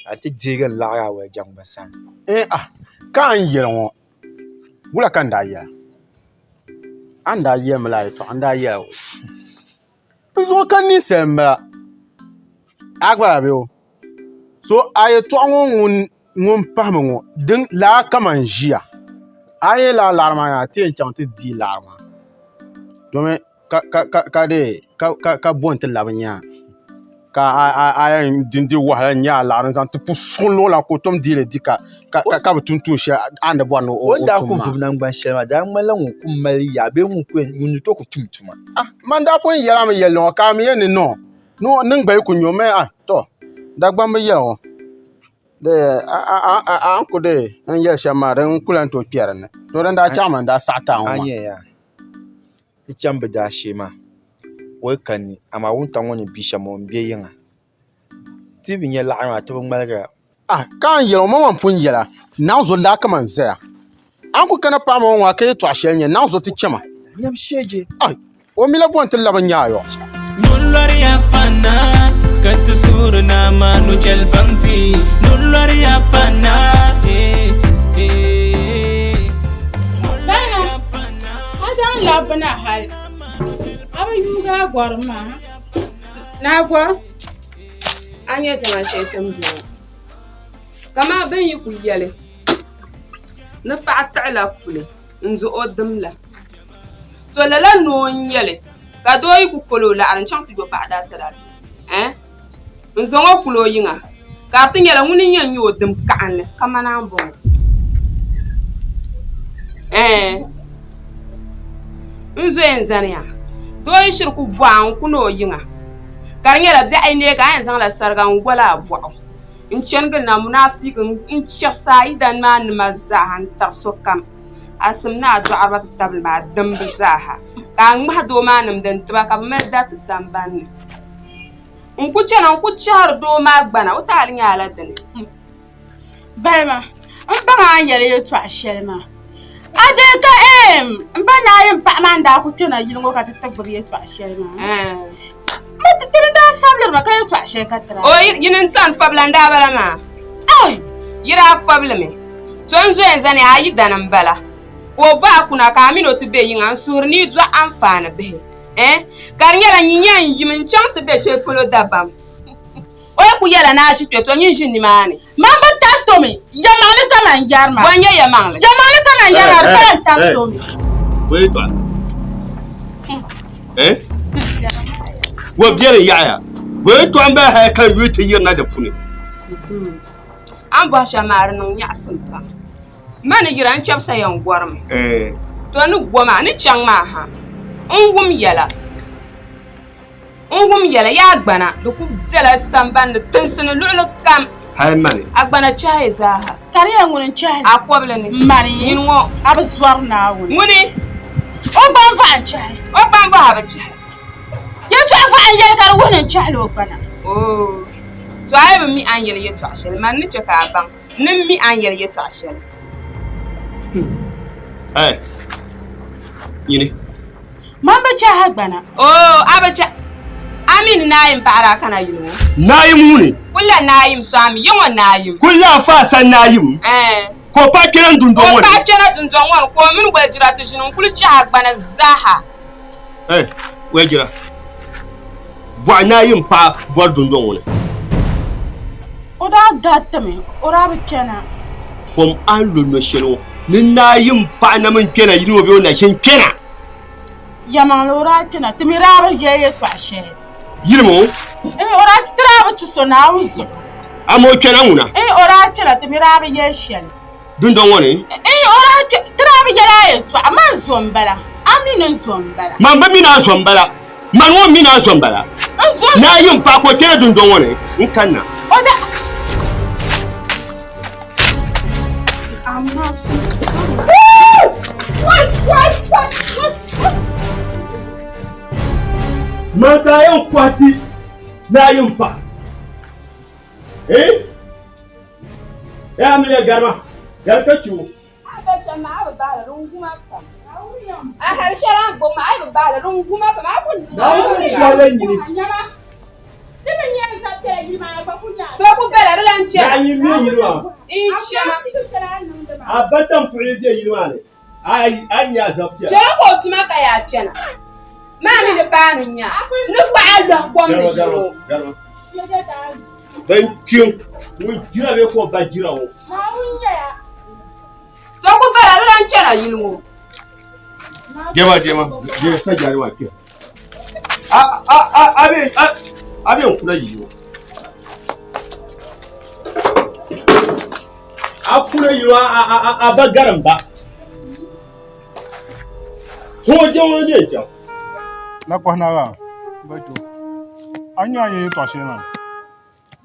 ka n ti deegi n laɣiri Awɔi Jɛŋgbuni sani. Ee ah ka a ni yɛli ŋɔ wula ka n daa yɛla? A ni daa yɛli mi lala yɛltɔɣa n daa yɛla wula? N zuɣu ka ninsal m-bala a gba lahi be o so a yɛltɔɣa ŋɔ ŋun pahimi ŋɔ din laa kaman ʒiya a yi yɛn lahi laɣiri maa yaa ti yɛn chaŋ ti deei laɣiri maa domi ka bo n-ti labi nyaa ka a yɛn di n-di wahala n-nya a laɣiri n-zaŋ ti pu suɣuluɣu la ka o tom deei li di ka bi tum tuun shɛli a ni bɔri ni o O ni daa tum ku maa. vubi naŋgban shɛli maa, di daa ŋmanila ŋun ku mali yaa bee ŋun ku yɛn ŋun ni tooi ku tum tuma. Ah, man daa pun yɛli a mi yɛlli ŋɔ ka a mi yɛn ni niŋ o ni o niŋgba yi ku nya o mi ah tɔ Dagbamba yɛli ŋɔ a ni ku dee n yɛli shɛm maa din ku lahi tooi kpe dinni to din daa chaŋmi n daa saɣi ti a ŋɔ A maa. nya yaa, ti chaŋ bɛ daashee maa o yi kani amaa wuntaŋ ŋɔ ni bi shɛm o m-be yiŋa. Ti bi nya laɣiri maa ti bi ŋmaligira. Ah, ka a ni yɛli ŋɔ ma ŋɔ pun yɛla Naɣizo laa kaman zaya. A ni ku kana paɣa ma ŋɔ ŋɔ a ka yɛtɔɣ shɛli nya Naɣizo ti chɛ ma. Nyam sheeje. Ai, o mi la bo nti labi nya a yɔ. Nolɔri ya pana ka ti suhuri naa maa nuchɛli baŋ ti. Nolɔri ya pana eh, eh. Balima, a daŋ labbu na hal a bi yuugi a gɔrim maa. Naa gɔrim. A nya shɛŋa shɛli ti ni bɔŋɔ, kaman bɛ ni yi kul yɛli ni paɣa tiɣila puli n-duh o dim la, to lala noo n-nyɛ li ka doo yi kul kol o laɣiri n-chaŋ ti yo paɣa daasadachi ɛɛn n-zaŋ o kul o yiŋa ka di ti nyɛla ŋuni n-yɛn nyɛ o dim kaɣinli kaman a ni bɔŋɔ ɛɛn n zoya n-zaniya doo yi shiri ku bɔhi a n-kuni o yiŋa ka di nyɛla biɛɣu yi neegi a yɛn zaŋla sariga n-goli a bɔɣu n-chani gili na munaafiiki n-chɛbisi a yidana maa nima zaaha n-tari sokam a sim ni a dɔɣiriba ti tabili maa dimbu zaaha ka a ŋmahi doo maa nimdi n-ti ba ka bɛ mali dariti sambani ni n-ku chana n-ku chɛhiri doo maa gbana o taali nyɛ a la dini. Balima, m baŋ a ni yɛli yɛltɔɣa shɛli maa. A dee ka eem m ba Naayim paɣa maa n-daa kuli kpɛna yili ŋɔ ka ti ti gbubi yɛltɔɣa shɛli maa. M ti tiri n-daa fabiliri ma ka yɛltɔɣa shɛli ka tira. O yini n-sani fabila n-daa bala maa. Ai! Yi daa fabilimi. To n zoya n-zani a yidana m-bala. Ka o bɔhi a kuna ka a mini o ti be yiŋa n-suhiri ni yi dɔɣi anfaani bihi. Eh! Ka di nyɛla nyin yɛn yimi n-chaŋ ti be shɛli polo dabam. O yi ku yɛla ni a ʒi kpe, to nyin ʒi nimaani. Man bi tahi tomi, yɛlimaŋli ka man yɛri maa. Bɔ n-nyɛ yɛlimaŋli? Yɛlimaŋli ka man yɛri maa, di pala n-tahi tomi. Bɔ yɛltɔɣa? Eh? Wɔ biɛri yaɣaya. Bɔ yɛltɔɣa m-bala hali ka n yuli ti yirina di puuni. A ni bɔhi shɛm maa di niŋ nyaɣisim pam. Ma ni yira n chɛbisa yɛn gɔrimi. To ni go maa ni chaŋ maa ha n wum yɛla n wum yɛla yaa gbana di ku bela sambani ni tinsi ni luɣuli kam Hali mani. A gbana chahi zaaha. Ka di yɛn ŋuni n-chahi li? A kɔbili ni. Mani. Nyini ŋɔ. A bi zɔri Naawuni. Ŋuni? O gba n-vahi n-chahi. O gba n-vahi bi chahi. Yɛltɔɣa vahi n-yɛli ka di wuhi ni n chahila o gbana. Oo. To a yi bi mi a ni yɛli yɛltɔɣa shɛli, mani ni chɛ ka a baŋ ni m mi a ni yɛli yɛltɔɣa shɛli. Hey, nyini. Man bi chahi a gbana. Oo, a bi chahi. A mi ni Naayim paɣa daa kana yili ŋɔ? Naayim ŋuni? Kulla Naayim so a mi ya ŋɔ Naayim. Kulla a fa a sani Naayim? Ɛɛn. Ka o paɣa kpɛna dundɔŋ ŋɔ ni? Ka o paɣa kpɛna dundɔŋ ŋɔ ni ka o mini Walijira ti ʒini n-kuli chahi a gbana zaaha. Hey, Walijira, bɔɣi Naayim paɣa bɔri dundɔŋ ŋɔ ni. O daa garitimi, o daa bi kpɛna. Kom a ni lo nɔ shɛli ŋɔ ni Naayim paɣa na mi kpɛna yili ŋɔ bee o na ʒini kpɛna? Yɛlimaŋli o daa kpɛna, ti mi daa bi yɛli yɛltɔɣa shɛli. Yili ŋɔ? Ee, o daa ti daa bi tu so Naawuni zuɣu. Amaa o kpɛna ŋuna? Ee, o daa kpɛna, ti mi daa bi yɛli shɛli. Dundɔŋ ŋɔ ni? Ee, o daa kpe, ti daa bi yɛli a yɛltɔɣa. Man zo m-bala, a mi ni n zo m-bala. Man bi mi ni a zo m-bala. Man ŋɔ mi ni a zo m-bala. N zo. Naayim paɣa ka o kpɛna dundɔŋ ŋɔ ni, n kanna. O daa. Amma su. Man ka a yɛn kɔhi ti Naayim paɣa. Eh? Eh, a mi ya garima. Gari ka chi o. A ba shɛm maa, a bi bahi li, din guma pam. A hali shɛli a ni gbubi maa, a yi bi bahi li, din guma pam. A ku Naawuni gahila nyini. To ku bala di lan chana. Yaa nyin mi yili maa. N chana. A ba tampuɣili be yili maa ni. A yi nya a zabi piɛla. Chana ka o tuma ka yaa chana. Maa mi ni paani n nya. Ni kpaɣi a lɔhi kom ni yili o. Garima, garima. Ban kpiŋ ŋun jira bee ka o ba jira ŋɔ. To ku bala di lan chana yili ŋɔ. Jema jema je sa jari wa kpe. A a a a be a a be n kula yili ŋɔ. A kula yili ŋɔ a a a a ba garim ba. So je ŋɔ be chaŋ. Na kɔhi na maa ba jo a nya a ni yɛn tɔɣi shɛli maa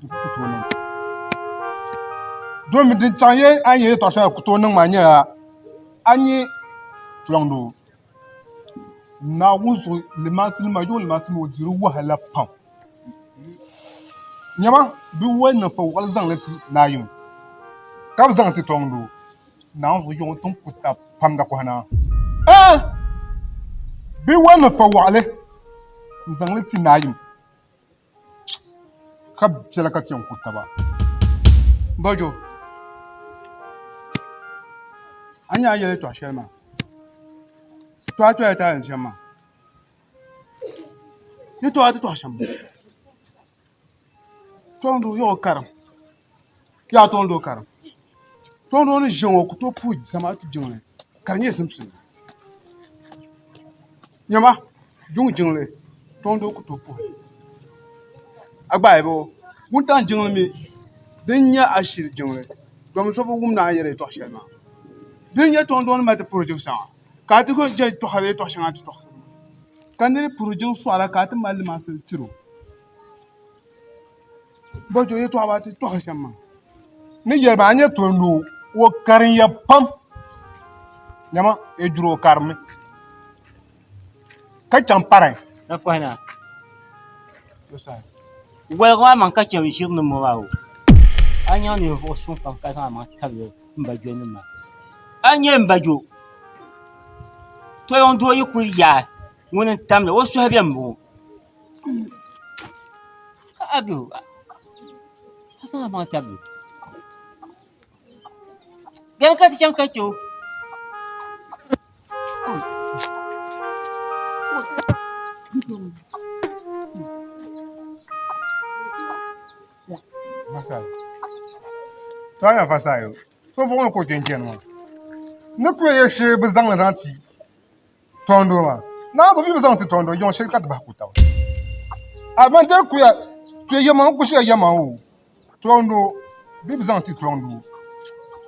di ku tooi niŋ domi din chaŋ yɛ a ni yɛn tɔɣi shɛli ku tooi niŋ maa nyɛla a nyɛ tulaŋdoo Naawuni zuɣu limansi nima yuŋ limansi nima o diri wahala pam nyama bɛ wali niŋ fa waɣili zaŋli ti Naayim ka bi zaŋ ti tɔŋdoo Naawuni zuɣu yuŋ tin ku tab pam dakohi naa ɛɛ bɛ wali niŋ fa waɣili n zaŋli ti Naayim ka biɛla ka ti yɛn ku taba Bajo a ni nya a ni yɛli yɛltɔɣa shɛli maa to a toya taali shɛm maa yɛltɔɣa ti tɔɣi shɛm tɔŋdoo yaɣi o karim yaa tɔŋdoo karim tɔŋdoo ni ʒiya ŋɔ o ku tooi puhi zamaatu jiŋli ka di nyɛ zimsim Nyama duŋ jiŋli tɔŋdoo ku tooi puhi a gba ayi bɔ wuntaŋ jiŋli mi din nyɛ ashili jiŋli domi so bi wum ni a ni yɛri yɛltɔɣa shɛli maa din nyɛ tɔŋdoo ni mali ti puhiri jiŋ shɛŋa ka a ti ku chɛ tɔhiri yɛltɔɣa shɛŋa ti tɔɣisiri maa ka niri puhiri jiŋ sɔɣira ka a ti mali limaasili tiri o bɔjo yɛltɔɣa maa ti tɔhiri shɛm maa ni yɛli maa a nyɛ tɔŋdoo o karinya pam nyama yi duri o karimi ka chaŋ parai. Nakɔhina, Woligi maa maŋ ka chɛ n ʒiri ni ŋɔ maa o, a nyaŋ ninvuɣ suŋ pam ka zaŋ amaŋ tabili m ba jonim maa. A ni nyɛ m ba jo, toliŋ doo yi kul yaai ŋuni n-tam li, o suhu be m-bɔŋɔ. Ka a be o, a zaŋ amaŋ tabili o. Gani ka ti chaŋ ka chɛ o. To a yɛn fa sayo so vuɣu ni ka o kpɛ n chɛni maa ni ku yɛ shee bi zaŋli zaŋ ti tɔŋdoo maa naa bi bi zaŋ ti tɔŋdoo yiŋ shee ka ti bahi ku taba a man diri kuya tuya yɛma n ku ʒiya yɛma o tɔŋdoo bi bi zaŋ ti tɔŋdoo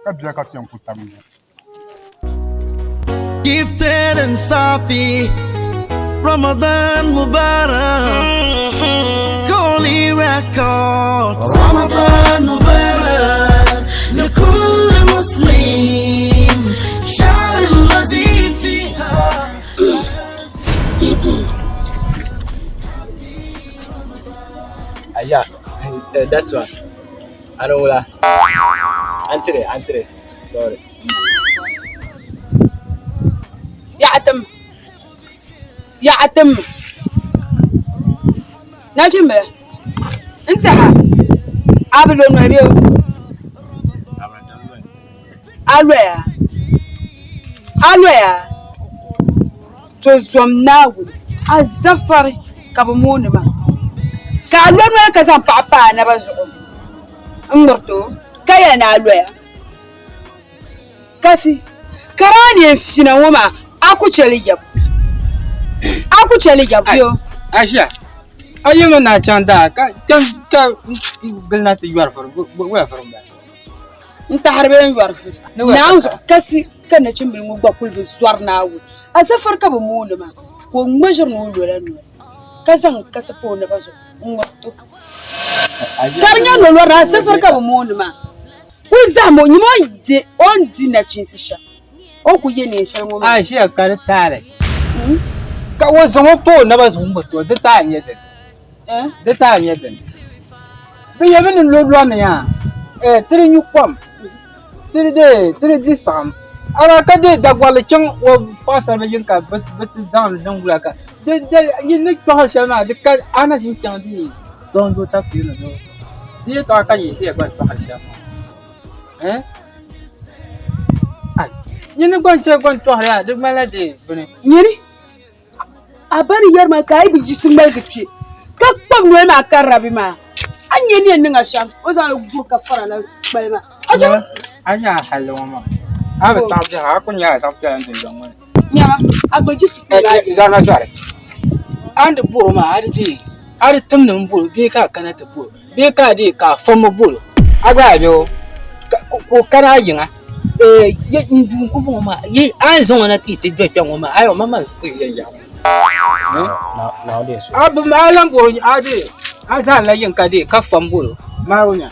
ka biɛla ka ti yɛn ku tabi. Gifted and Safi. Ramadan Mubarak. Holy Records. Ramadan Mubarak. لكل مسلم شعر الذي فيها Aja, that's one. Ano wula. Antire, antire. Sorry. Yaɣa tim yaɣa tim nachimbila n tiɛha a bi lo noli bee a loya a loya to zom Naawuni a zafari ka bi mooni ma ka a lo noli ka zaŋ paɣa pa a naba zuɣu n ŋmuriti o ka yɛli ni a loya Kasi ka daa neen fina ŋɔ maa a ku chɛ li yɛbu a ku chɛ li yɛbu yo. Aisha a yɛmi ni a chaŋ daa ka ka gili na ti yɔri furi wula furi m-bala. N tahiri bee n yɔri furi Naawuni zuɣu kasi ka nachimbili ŋɔ gba kuli bi zɔri Naawuni Azafari ka bi mooni maa ka o ŋma ʒiri ni o lola noli ka zaŋ kasi pa o naba zuɣu n-ŋmiri ti o ka di nyɛ ni o lɔri Azafari ka bi mooni maa. Kuli zahim o nyima o ni di nachiinsi shɛm o ni kuli ye neen shɛli ŋɔ maa. A ʒiya ka di taali ka o zaŋ o pa o naba zuɣu ŋ-ŋmiri ti o, di taali n-nyɛ dini? Di taali n-nyɛ dini? Bɛ yɛlimi ni lo lɔri ni yaa ti di nyu kom ti di di saɣim amaa ka deei dagɔrili chaŋ o paɣisariba yiŋ ka bɛ ti zaŋ li niŋ wula ka yi ni kpɛhiri shɛli maa di ka a na ʒini chaŋ di toondoo tafsiiri ni di yɛltɔɣa ka nyɛ ʒiya gba tɔɣiri shɛm maa eh? Nyini gba ʒiya gba tɔɣiri yaa di ŋmanila dee bini. Nyini a ba ni yɛri ma ka a yi bi yiɣisi ŋmaligi kpe ka kpabi noli maa ka rabi maa a ni nya ni yɛn niŋ a shɛm o zaŋ li guri ka fara la kpali maa. A chɛ A nya a halli ŋɔ maa a bi taɣi biɛhigu a ku nyɛla zaɣ piɛla n-dundɔŋ ŋɔ ni. Nyama a gba ji sukuu maa bee? Zana zɔri a ni di bɔro maa a di deei a di timdi m bɔro bee ka a kana ti bɔro bee ka a deei ka a fommi bɔro a gba a be o ka o kana a yiŋa n duu n ku bɔŋɔ maa a ni zaŋ o na ti ti do kpɛŋɔ maa ayi o maŋmaŋ ku yɛn yaɣi a bi a lan bɔro a deei a zaŋla yiŋ ka deei ka fom bɔro maa o nya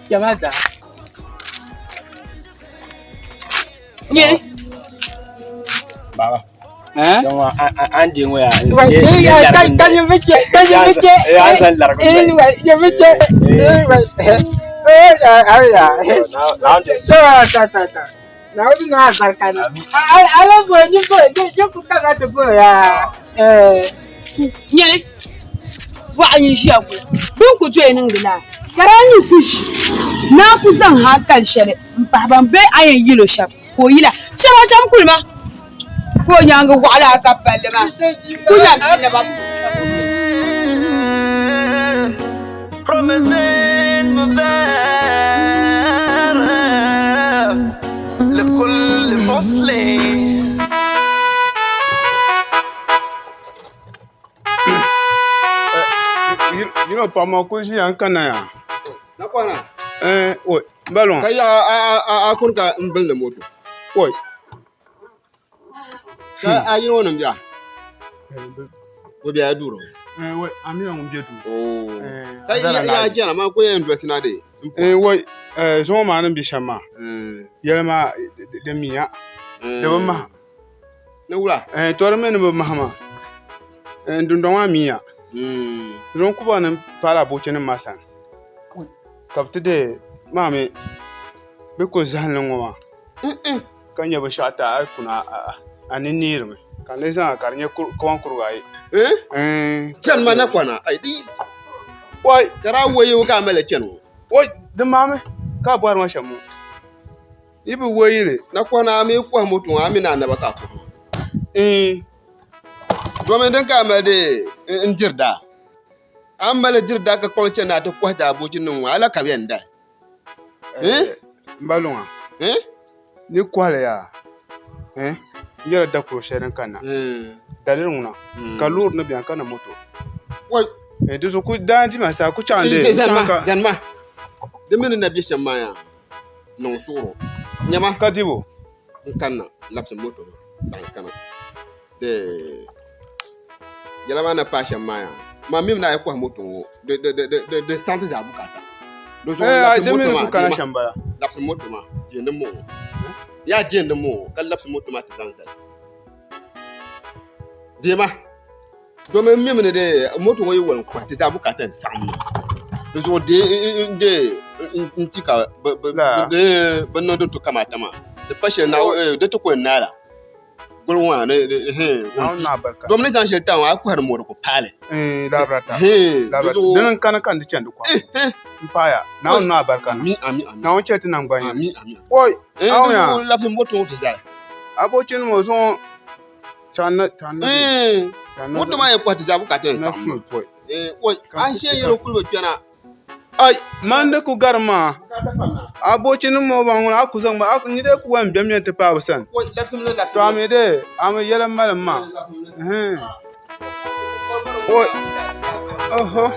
kpɛma daa. Nyini. Baba. Eh? Yawa an di ŋɔ ya. Ka nyɛ bi chɛ, ka nyɛ bi chɛ. An zan larigi. Eh, wa, nyɛ bi chɛ. Eh, wa. Eh, ai ya. Ta ta ta ta. Na wani na barka na. Ala bo ni bo ni ku ka na te bo ya. Eh. Nyini. Bɔɣu nyin ʒiya guli. Bɛ ni ku doya niŋdi laa. Ka daa nyin ku ʒi naa ku zaŋ hankali shɛli m-pahi ban be a yɛn yil o shɛm ka o yila, Chama cham kuli ma! Ka o nyaaŋa waɣila a ka palli maa ku nya bɛ naba Ramadan Mubarak لكل مسلم Yino paɣa maa kuli ʒiya n kana yaa Nakwana. Eh, oi, n ba luŋa. Ka yaɣa a a a kuni ka n bilindi moto. Oi. Ka a yino ŋɔ nim bɛ a? O bɛ a duu ŋɔ. Eh, wai, a mi ŋun bɛ duu. Oh. Ka ya jɛna maa ko yɛn dolisi na de. Eh, wai, eh, zuŋɔ maa ni bɛ shɛm maa. Yɛli maa di miya. Di bi maha. Ni wula? Eh, to di mi ni bi maha maa. Eh, n dundɔŋ maa miya. Zuŋɔ kuba ni paala aboochi nim maa sani. Ka bi ti deei maa mi bɛ ku zahim li ŋɔ maa ka nya binshɛɣu ti a yi kuna a ni neerimi ka n lee zaŋ a ka di nyɛ kaman kuriga ayi. Chani ma nakɔna ayi di Wai! Ka daa woyi ka a mali chani ŋɔ. Wai! Di maami ka a bɔri ma shɛm ŋɔ. Yi bi woyi li. Nakɔna a mi kɔhi moto ŋɔ a mi ni a naba ka a kɔhi maa. Domin din ka a mali dee n-diri daa. A ni mali diri daa ka kpaŋ chani a ti kɔhi daa boochinim ŋɔ, a la ka bɛ yɛn dali. M ba luŋa, ni kɔhili yaa n nyɛla dakuro shɛli din kanna daliri ŋuna ka loori ni beni ka ni moto. Di zuɣu ku daa di ma saha ku chaŋ dee. Zanima, di mi ni na be shɛm maa yaa niŋ suɣuro. Nyama. Ka dibu. N kanna labisi moto maa. Daŋ kana. De yɛla maa na paai shɛm maa yaa. Man mimi ni a yi kɔhi moto ŋɔ di di di di di saŋ ti zaa bukaata. Di zuɣu Eh, labisi di mi moto ni maa ku kana deema. shɛm bala. Labisi moto maa deei ni ŋɔ. Yaa deei ni ŋɔ ka labisi moto maa ti zaŋ zali. Deema. Domin m mimi ni de moto ŋɔ yi wali n-kɔhi ti zaa bukaata n-saɣim na. Di zuɣu deei n-deei n-ti ka bɛ niŋ din to kamaata maa. Di pa shɛli na di ti ku yɛn naai la goli ŋɔ maa ni domin ni zaŋ shɛli tam a yi kɔhiri mi o di ku paai li. Dini n-kani ka n di chani di kɔhigu m paaya. Naawuni niŋ abarika niŋ. Naawuni chɛ ti naŋgbanyini. Oi! Di zuɣu labisi moto ŋɔ ti zali. Abochinima o zuɣu Moto maa yɛn kɔhi ti zaa bukaata yɛn saɣim maa. A ni shee yɛli o kuli bi kpɛna. Ai man di ku gari maa abochinima ŋɔ baŋ ŋuna a ku zaŋ ba ni dee ku yɛn bemi ti paai bi sani to a mi dee a mi yɛli malim maa oi oho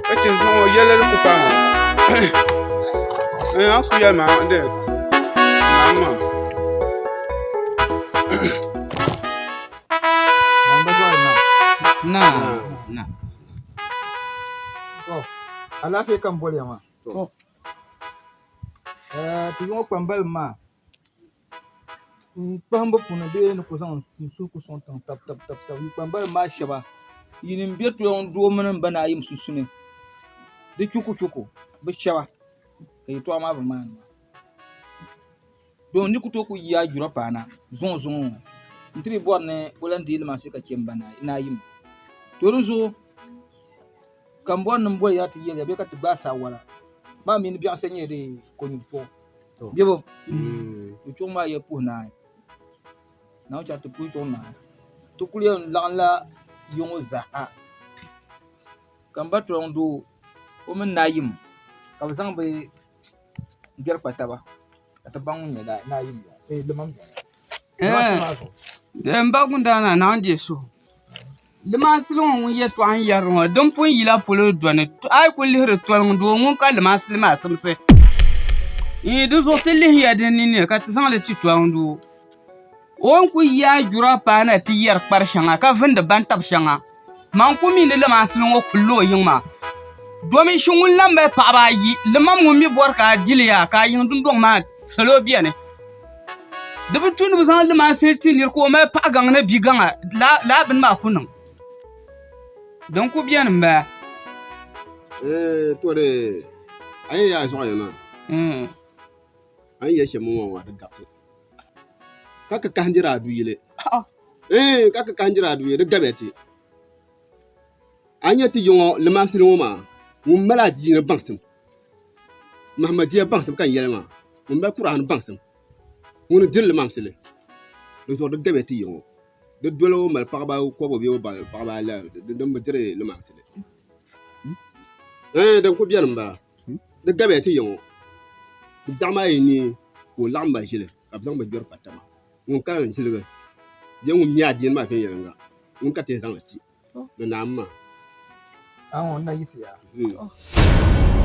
ka chɛ zuɣu ŋɔ yɛli di ku paai maa a ku yɛli maa dee naam maa. Alaafee ka n boli ya maa. Ti yiŋɔ kpambaliba maa n kpahimbu puuni bee ni ku zaŋ n suhu ku sɔŋ tiŋ tab tab tab tab yi kpambaliba maa shɛba yinim be tɔŋ doo mini m ba naa yim sunsuuni di chukuchuku bɛ shɛba ka yɛtɔɣa maa bi maani maa. Don ni ku tooi ku yi a jura paana zuŋɔ zuŋɔ ŋɔ n-ti bi bɔri ni o lan deei li maa shee ka chɛ m ba Naayim. To di zuɣu ka m bɔri ni m boli ya ti yɛli ya bee ka ti gbaai saawara maa mini biɛɣu nyɛ di konyuri chuɣu bebo di chuɣu maa yɛli puhi naai Naawuni chaŋ ti puhi chuɣu naai ti kuli yɛn laɣimla ya ŋɔ zaa ka m ba Tɔŋdoo o mini Naayim ka bɛ zaŋ bɛ gbɛri kpa taba ka ti baŋ ŋun nyɛ Naayim limam M ba Gundana naa n-deei suhu. Limansili ŋɔ ŋun yɛltɔɣa n-yɛri ŋɔ din pun yila polo dɔni a yi kuli lihiri toliŋ doo ŋun ka limansili maa simsi. Di zuɣu ti lihiya di ninni ka ti zaŋ li ti toliŋ doo. O ni kuli yaai jura paai na ti yɛri kpari shɛŋa ka vindi bantab shɛŋa. Man ku mi ni limansili ŋɔ kulila o yiŋ maa domin shi ŋun lan mali paɣaba ayi limam ŋun mi bɔri ka a dili yaa ka a yiŋ dundɔŋ maa salo beni. Di bi tu ni bɛ zaŋ limansili ti nir ka o mali paɣ gaŋ ni bi gaŋa lala bini maa ku niŋ. Din ku beni m-bala. To di a yɛn yaa zuɣu ya maa a ni yɛli shɛm ŋɔ maa di gariti ka ka kahindira a du yili ka ka kahindira a du yili di gabiya ti a ni nyɛ ti yiŋɔ limansili ŋɔ maa ŋun mali adiini baŋsim Mahamadiya baŋsim ka n yɛli maa ŋun mali Kurani baŋsim ŋuni diri limansili di zuɣu di gabiya ti yiŋɔ di doli o mali paɣaba kɔbigu bee o mali paɣaba ala din bi diri limansili din kuli biɛni n bala di gabiya ti yiŋɔ daɣu maa yi neei ka o laɣam ba ʒili ka bi zaŋ bi gbiri pa taba ŋun kana n ziligi bee ŋun mi adiini maa viɛnyɛlinga ŋun ka ti yɛn zaŋli ti di naami maa.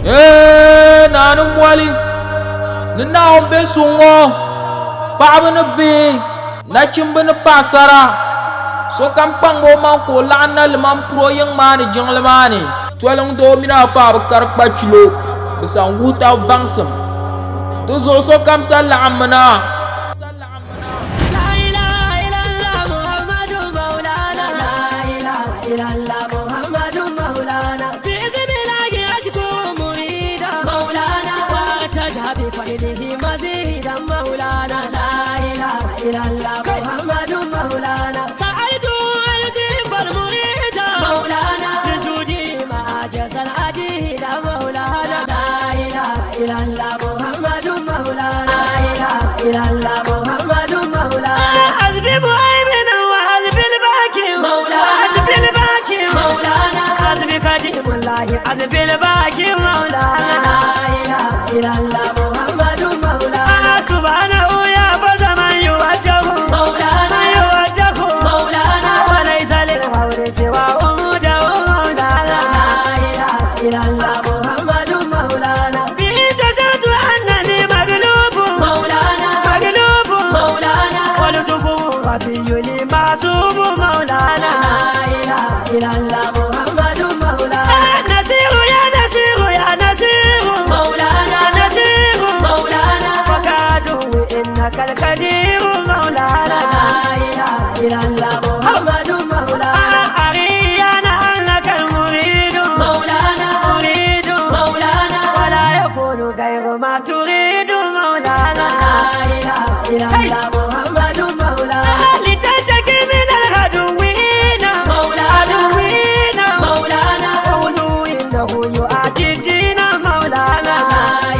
Ee naa ni moli ni Naawuni be suŋ ŋɔ, paɣaba ni bihi, nachimba ni paɣasara, sokam kpaŋmi o maŋ ka o laɣim na limam kuro yiŋ maa ni jiŋli maa ni. Toliŋ doo mini a paɣa bi kari kpachilo, bɛ sa n-wuhi tab baŋsim. Di zuɣu sokam sa laɣimmi na. إلا الله محمد مولانا. نصير يا نصير يا نصير مولانا، نصير مولانا، وكادوا إنك القدير مولانا. لا إله إلا الله محمد مولانا. أرينا أنك المريد مولانا، مريد مولانا، ولا يكون غير ما تريد مولانا. لا إله إلا الله محمد مولانا. لتنتقم من العدوين مولانا، عدوين مولانا، فوزوا إنه يؤتي الدين مولانا. لا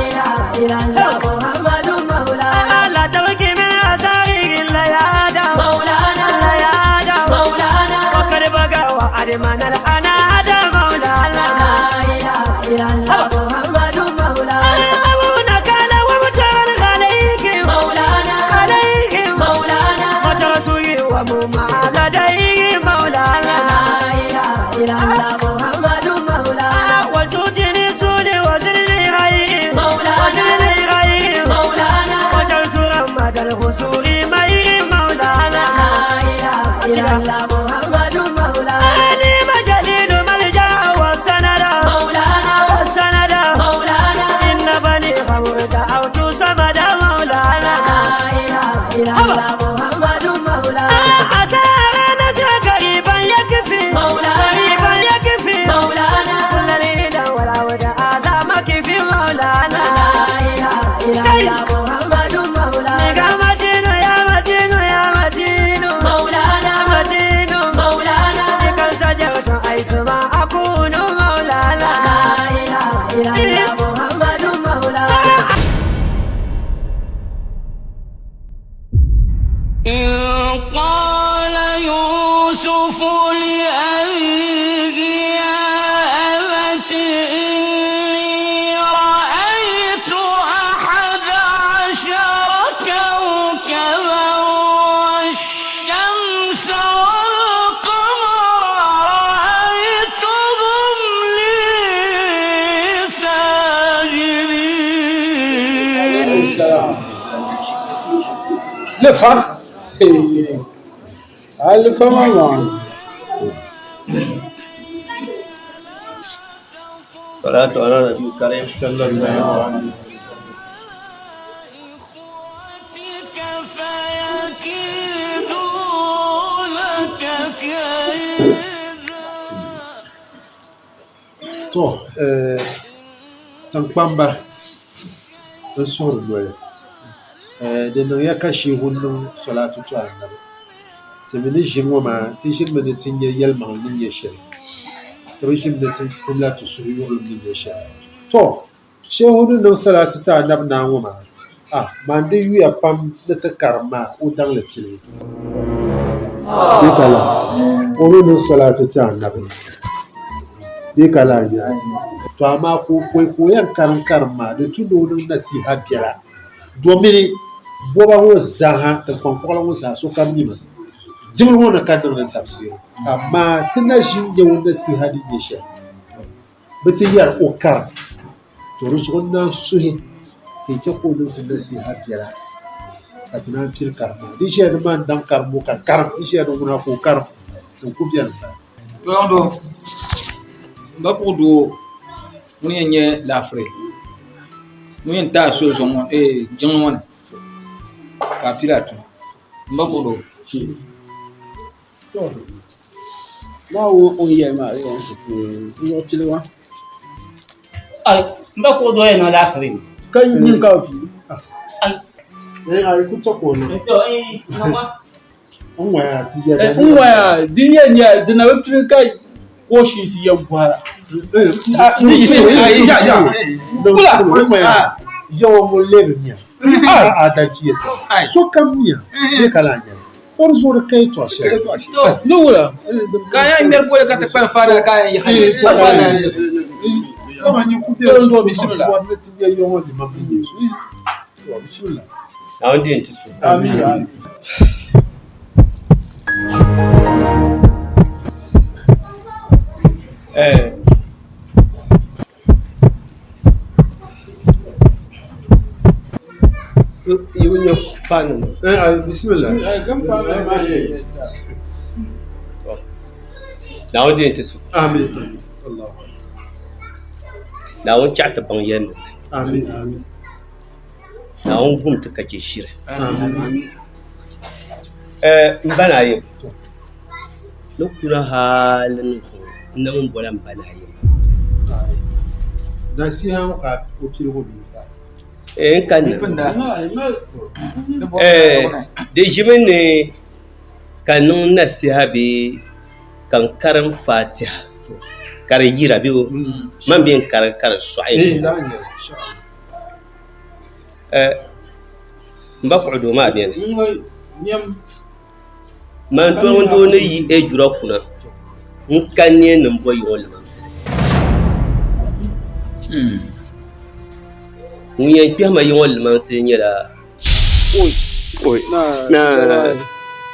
إله إلا الله محمد مولانا. لا تبكي من أثاره الليادة مولانا، الليادة مولانا، وقد بقى وأدمن الأنادة مولانا. لا إله إلا الله محمد مولانا. أبونا كان ومتعا عليك مولانا، عليك مولانا، وترسوي ومما لديه مولانا. لا إله إلا الله محمد مولانا. وتؤتني سوني وزلني غيري مولانا، وزلني غيري مولانا، وتنصر مدى الغسول ميري مولانا. لا إله إلا الله محمد مولانا. نعم جليل ملجأ والسند مولانا، والسند مولانا، إن بني خمر دعوت صمد مولانا. لا إله إلا الله محمد مولانا. عسى نسى قريبا يكفي مولانا، قريبا يكفي مولانا، كل ليلة والعودة أعظمك في مولانا. لا إله إلا الله محمد مولانا. يا متين يا متين يا متين مولانا، متين مولانا، بك التجأت حيثما أكون مولانا. لا إله إلا الله محمد مولانا. إذ قال يوسف لأبيه يا أبت إني رأيت 11 كوكبا والشمس والقمر رأيتهم لي ساجدين. Lefa. Alifa mama. صلاة على نبي الكريم صلى الله عليه وسلم. فيكيدوا لك كيدا. To, tiŋkpamba n suhuri noli di niŋya ka sheehu niŋ solatu to annabi. Ti mi ni ʒini ŋɔ maa ti ʒinimi ni ti nya yɛlimaŋli ni nyɛ shɛli. Ti bi ʒinimi ni ti tumla ti suhu yurilim ni nyɛ shɛli. To, sheehu ni niŋ salati ti annabi naa ŋɔ maa, ah, man di yuya pam ni ti karim maa o daŋli piligi. Bee ka la o mi niŋ salati ti annabi. Bee ka la nya. To amaa ka o pɔi ka o yɛn karim karim maa di tu ni o niŋ nasiha biɛla domini bɔba ŋɔ zaaha tiŋkpaŋ kuɣili ŋɔ zaa sokam mi ma. Jiŋli ŋɔ ni ka niŋdi tafsiri amaa ti na ʒi n-nya o nasiha ni nyɛ shɛli bɛ ti yɛri o karim. To di zuɣu n naan suhi ka yi chɛ ka o niŋ ti nasiha biɛla ka ti naan pili karim maa. Di ʒiya ni man daŋ karimbu ka karim, di ʒiya ni ŋuna ka o karim din ku beni m-bala. Tɔyaŋdoo, m ba Puɣudoo ŋuni yɛn nyɛ laafiri ŋun yɛn taai soli zuɣu ŋɔ jiŋli ŋɔ ni ka a pili a tuma. M ba Puɣudoo. To, Naawuni o ni yɛli maa n zuɣu pili wa. Ai, m ba Puɣudoo yɛn niŋ laafiri mi. Ka nyin ka bi pili. Ai ku chɛ ka o niŋ. To, niŋ wa. N ŋɔya ti yɛda N ŋɔya din yɛn nyɛ di na bi pili ka kɔshinsi yɛn bɔhira. Kula. Yawa ŋun lebi miya adalci yɛltɔɣa sokam miya bee ka lahi nyɛli o di zuɣuri ka yɛltɔɣa shɛli. Ni wula. Ka a yɛn ŋmɛri boli ka ti kpalim faana ka a yɛn yihi Kama nyɛ ku bɛ Doo bismillah. bɔri ni ti nyɛ yawa limam ni nyɛ so. To bismillah. Naawuni di n-ti so. Amin. Yi bi nya faanima. Bismillah. Naawuni deei ti suhu. Amin. Allahu Naawuni chaɣi ti baŋ yɛlimaŋli. Amin. Amin. Naawuni gum ti ka chɛ shiri. Amin. N ba Naayim, ni kuna hali ni zuŋɔ n na mini bɔla m ba Naayim. Nasiha ŋɔ ka o piligu bee ka? N kanna. Di ʒimi ni ka n niŋ nasiha bee ka n karim Fatiha ka di yira bee man bee n karim ka di sɔɣi M ba kuɣudoo maa beni. Man doo ni yi Ejura kuna n-kani ni n bo yi ŋɔ limamsili. Ŋun yɛn kpɛhi ma yi ŋɔ limamsili nyɛla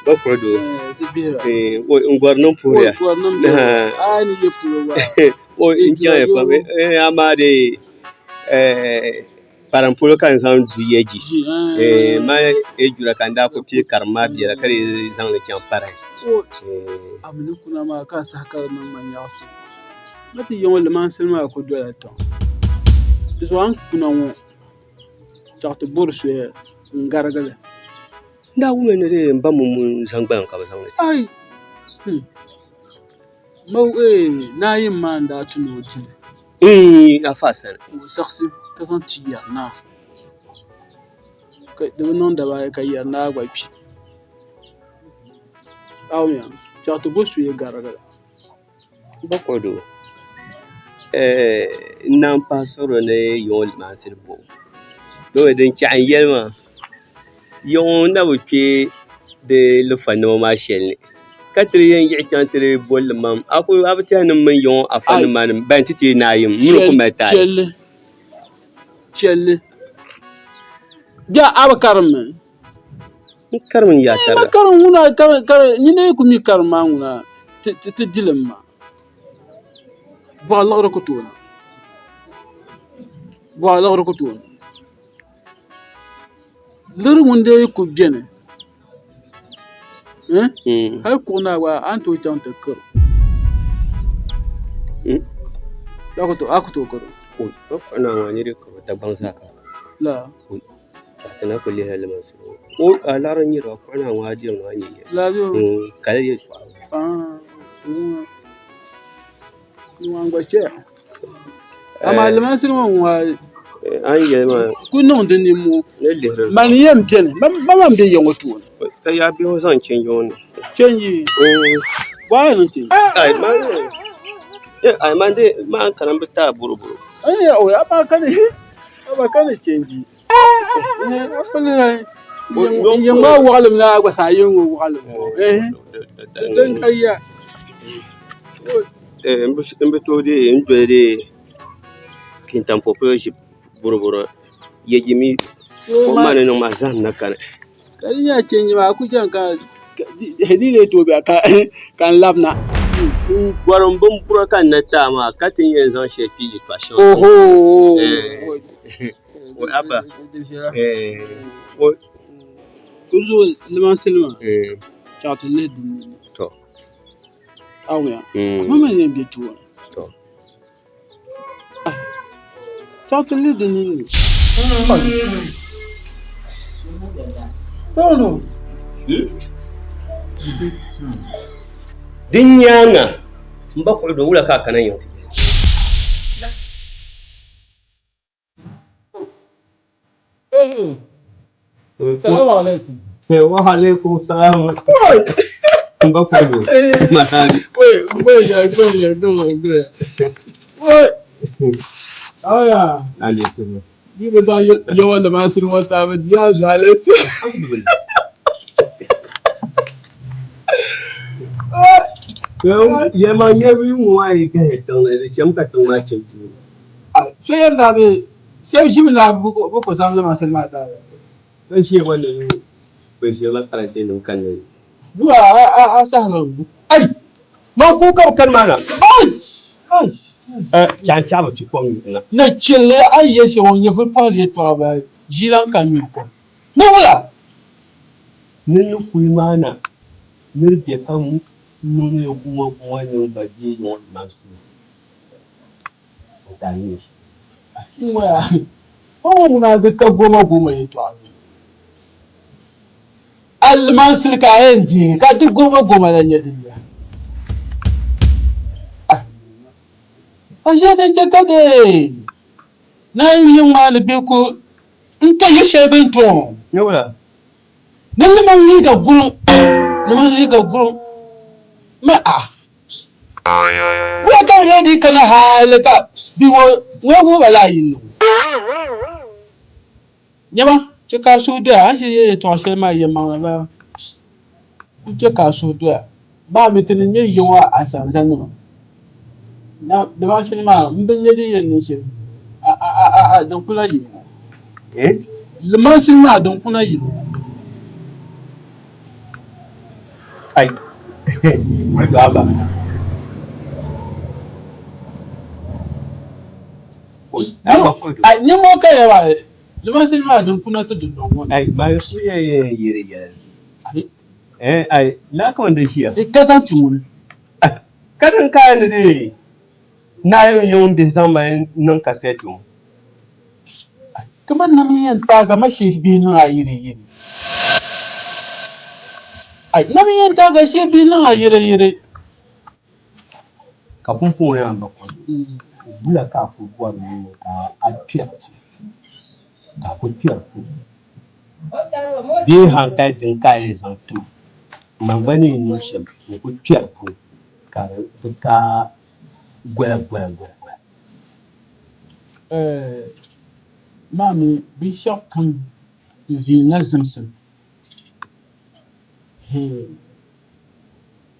Ba kuɣudoo n gɔri niŋ puhiriya n chaŋya pam amaa dee Kparim polo ka n zaŋ du yɛji man Ejura ka n daa ku pii karim maa biɛla ka dii zaŋli chaŋ Parai. A mi ni kuna maa ka a saha ka di niŋ ma nyaɣisim. Ma ti yiŋɔ limansili maa ku dola tiŋ. Di zuɣu a ni kuna ŋɔ chaɣ ti bori soya n-garigi li. N daa wumya ni di n ba Mumu n-zaŋ gbaliŋ ka bɛ zaŋ li ti. Ai! Naayim maa n-daa ti ni o di li. Afa sani. Ka o zaɣisi ka zaŋ ti yɛri naa. Ka di bi niŋ daba ayi ka yɛri naa gba kpi. Awuya, chaɣ ti bo suya garigi li. Ba Kɔdu, n naan pahi suhuri ni yiŋɔ limansili bo. Domi din chaɣi n yɛli maa, yiŋɔ na bi kpe di lifanima maa shɛli ni. Ka ti di yɛn yiɣi chaŋ ti di boli limam, a ku a bi tɛhi ni m mini yiŋɔ afanima maa ni ban ti ti naai m mini o ku mali taali. Chɛlli, chɛlli, bɛ a bi karim mi? N karim n yaa tariga. Ma karim ŋuna, karim, karim, nyini yi ku mi karim maa ŋuna, ti, ti, ti dilim ma. Bɔɣa liɣiri ku tooi niŋ. Bɔɣa liɣiri ku tooi niŋ. Liɣiri ŋun dee ku beni. Hali kuɣu naa gba a ni tooi chaŋ ti kiri o. A ku tooi kiri o. Kuɣu naa maa niriba ka Dagbaŋ zaa ka La. Ti na kuli lihila limansi ŋɔ. O a liɣiri n-nyɛri ba kuɣu naa ŋɔ a diri maa nyɛ ya. Kali yɛltɔɣa. Ŋɔ gba chɛya. Amaa limansi ŋɔ ŋɔ A ni yɛli maa ku niŋ di nimmoo ni lihiri mani yɛn beni ma man be ya ŋɔ tooni. Ka yaa bihi ŋɔ zaŋ chenji ŋɔ niŋ. Chenji? Bɔ a niŋ chenji? Ai man ai man de man kana bi taai boroboro. Ai o a ba ka ni a ba ka ni chenji. Yiŋ maa waɣilim la gba saa yiŋ ŋɔ waɣilim din ka ya. N bi tooi dee n doli dee kintampo polo ʒi boroboro yɛji mi kom maa ni niŋ maa zaham na kani. Ka di nyɛla chenji maa a ku chɛmi ka di lee tooi bɛ ka n labina. N gɔrim binbura ka n na taai maa ka ti ni yɛn zaŋ shɛli kpi yɛltɔɣa shɛŋa. Abba Ku zooi limansili maa chaɣ ti lihi di nini. Awuya amaa man yɛn be tooni. Chaɣ ti lihi di nini. Di nyaaŋa m ba kuɣu do wula ka a kana yiŋ ti yɛli? Salamu alaikum. Wa alaikum salam. N ba kuɣu do. Wai, wai, ya, wai, ya, wai, wai. Aya. Ali suhu. Ni bi zaŋ yawa limansiri ŋɔ tabi di yaa zaalisi. Yɛlima nyɛbu yi ŋɔ maa yi gahi tiŋ ni di chɛmi ka tiŋ maa chɛ duu. So yɛn daa be shɛba ʒimi la bɛ ku zaŋ limansiri maa tabi. Bɛ ʒiya ŋɔ ni bɛ ʒirila parante nim kanna. Buwa a sahimi. Ai! Man kuui ka bɛ kani maa na. Ai! Ai! Chaŋ chaɣ bi ti kom na. Nachilli a yi yɛli shɛm o nyɛvuli pɔhiri yɛltɔɣa bahi ʒiilan ka nyuri kom. Ni wula? Ni ni kuli maa na niri be pam. Niŋ ya goma goma niŋ ba bee yiŋɔ limansili n-ti a nyɛ shɛm. N-ŋɔya, o ŋɔ ŋuna di ka goma goma yɛtɔɣa ni. A limansili ka a yɛn deegi ka di goma goma la nyɛ din ya. A ʒiya din chɛ ka deei naan yi yiŋ maa ni bɛ ku n-ti yi shɛli bɛ ni ti ŋɔ. Ni liman liiga guruŋ, liman liiga guruŋ ma a. Wula ka di lee dii kana hali ka bia ŋɔ ŋuna wuhi ba lala yinli ŋɔ? Nyama, chɛ ka a suhu doya, a ni shiri yɛli yɛtɔɣ shɛli maa yɛlimaŋli m-bala. Kul chɛ ka a suhu doya. Maa mi ti ni nya yi ŋɔ asanzanima. Dama shili maa m bi nya din yɛn niŋ shɛm, a din kuna yili ŋɔ. Limansi maa din kuna yili ŋɔ. Ai, ba. Ai, nimmoo ka ya maa, limansi maa din kuna ti dundɔŋ ŋɔ ni. Ai, ba su yɛ yɛri yɛli. Eh, ai, na ka wanda ʒiya. Ka zaŋ ti ŋuni. Ka din ka ni di naai yiŋ bihi zaŋ mali niŋ kasɛti ŋɔ. Kamani nam yɛn taagi ma shee bihi niŋ a yiri yiri. Ai, nam yɛn taagi a shee bihi niŋ a yiri yiri. Ka pumpɔŋɔ yaa m ba kɔdu, wula ka a kuli bɔri ni ka a kpɛri ti? Ka a kuli kpɛri ti bee hankali din ka a yɛn zaŋ ti ma, man gba ni yɛn niŋ shɛm n-ku kpɛri puu ka di ka gola gola gola gola. Maa mi binshɛɣu kam di viɛlila ziŋsim. Hee!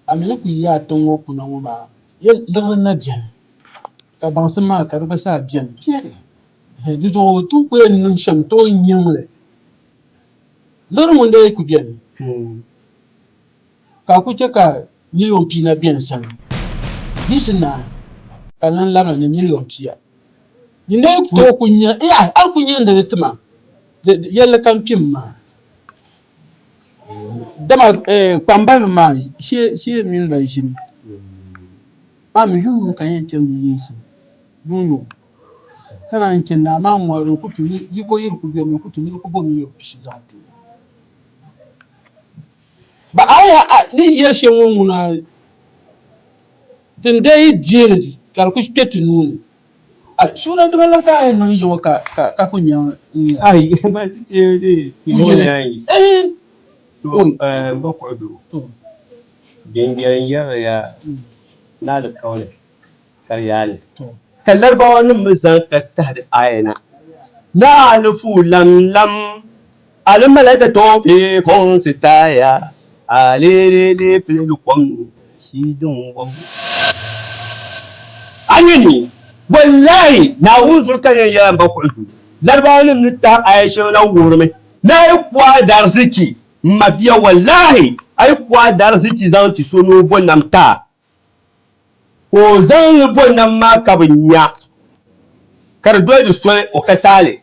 A mi ni kuli yi a tiŋ ŋɔ kuna ŋɔ maa, ya liɣiri na beni, ka baŋsim maa ka di gba zaa beni. Di zuɣu ti ni kuli yɛn niŋ shɛm tooi nyaŋ li, liɣiri ŋun lee ku beni ka a ku chɛ ka miliɔn pia na be n sani, di yi ti naai ka n lan labina ni miliɔn pia. Nyin lee tooi ku nya, a ni ku nyandi li ti ma, yɛlli kam kpim maa. Dama kpambaliba maa shee mini ba ʒini. Maa mi yuŋ yuŋ ka n yɛn chani bɛ yinsi, yuŋ yuŋ. Ka naan chani naa maa ŋɔri n ku tu yiko yi di ku beni n ku tu ni di ku bo miliɔn pishi zaŋ ti o. Ba a ya a ni yɛli shɛm ŋɔ ŋuna ti ni dee yi deei li ka di ku kpe ti nuu ni. A suuna dima la ka a yɛn niŋ yiŋɔ ka ka ku nyaŋ n-nya. Ai, ba ti teei di yiŋɔ nyaŋ yi. To, m ba Kuɣuduu, biɛnbiɛli n-yɛrili ya ni alikauli ka di yaa li. Ka Laribawanim mi zaŋ ka tahiri aya na, ni alifu lam lam alimalaika tɔfi kɔŋsi taaya alilili pilili kom shii din wɔm. A nya ni, wallahi, Naawuni zuɣu ka yɛn yɛla m ba Kuɣuduu, Laribawanim ni tahi aya shɛŋa na wuhirimi ni a yi ku a daariziki m mabia, wallahi, a yi ku a daariziki zaŋ ti so ni o bo nam ti a, Ka o zaŋ li bo nam maa ka bɛ nya, ka di doli di soli, o ka taali.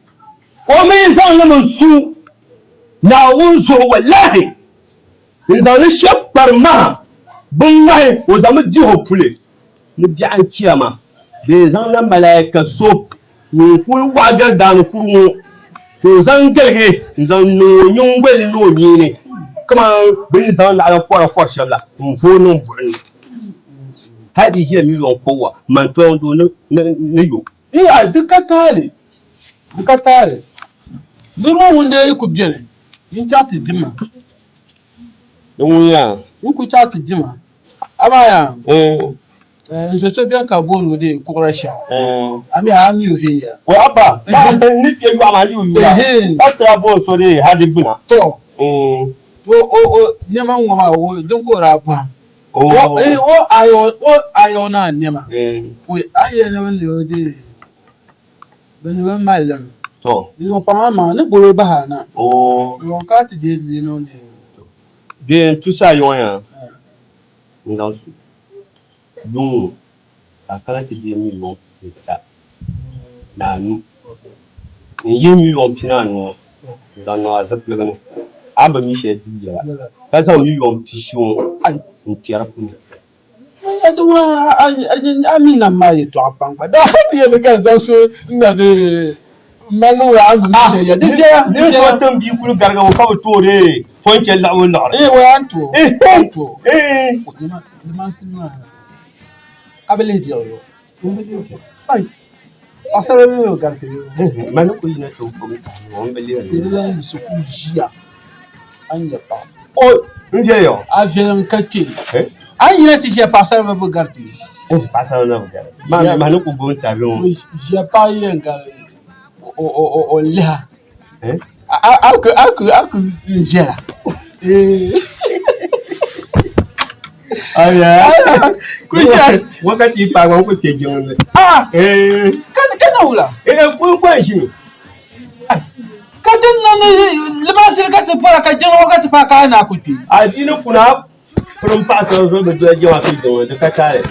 Ka o mi zaŋ li mi su Naawuni zuɣu, wallahi, n-zaŋ li shɛb kpari maha binŋmahi, o zaŋmi dih o puli ni biɛɣu n-chiama bee n-zaŋla malaika so ŋun kul wɔɣ gari daani kuri ŋɔ ka o zaŋ galigi n-zaŋ niŋ o nyiŋgoli ni ni o nyee ni kaman bɛ ni zaŋ naɣila kɔra kɔri shɛm la n-vooi niŋ buɣim ni hal di ʒila miliɔn kɔbwa man tɔŋdoo ni yo. Yaa di ka taali, di ka taali. Niriba ŋun dee yi ku beni, yin chaɣ ti di ma. Di ŋun yaa? N ku chaɣ ti di ma. Amaa yaa, n zo so beni ka booni o dee kuɣira shɛm. A mi a mi o viɛnyɛla. O abba, ka n ni kpe yɔɣu maa yi o yura, ka tira booni so dee hali gbuna. Tɔ, o nɛma ŋ-ŋɔ maa, din ka o daa bɔhim. O ayɔ naa nɛma, a yi yɛli ni bɛ ni o dee bɛ ni bi mali li mi. Di zuɣu kpaŋ amaŋ ni boli o bahi a na. Di ka a ti deei di niŋ dee. Bee n tusa a yɔŋ yaa n zaŋ su yuŋ ŋɔ ka a kana ti deei miliɔn pihita ni anu. N yihi miliɔn pinaanu ŋɔ n zaŋ niŋ a zipiligu ni, a ni bi mi shɛli di yɛla, ka zaŋ miliɔn pishi ŋɔ. N kpɛri puni. A mi nam maa yɛltɔɣa pam gba daa ti yɛli ka n zaŋ so n na di mali niŋ a ni mi shɛli ya di viɛla di viɛla. Ni tiŋ bia kuli garigi o ka bi tooi di fon chɛ laɣibu liɣiri. Ee wai a ni tooi a ni tooi limansi maa a bi lihi diɣi yo ai paɣasara mi bi gariti bee Mani ku yina ti kum tahi o n bi lihiri. Di lan yiɣisi ku ʒiya a ni nya paɣa. O n viɛli yo. A viɛlim ka kpe. A ni yina ti ʒiya paɣasara bi bi gariti. Paɣasara na bi gariti. Mani ku gbubi tabi ŋɔ. Ʒiya paɣa yɛn gari o liha. A ku viɛla. Aya. Wakati paai ŋɔ n ku kpe jiŋli ni. Ka na wula? Ku n ʒimi. Ka ti niŋ ni limansili ka ti bɔra ka jiŋli ŋɔ ka ti paai ka a na ku kpe. A di ni kuna pirim paɣasara zuɣu bi doli jɛma kpe jiŋli di ka taali.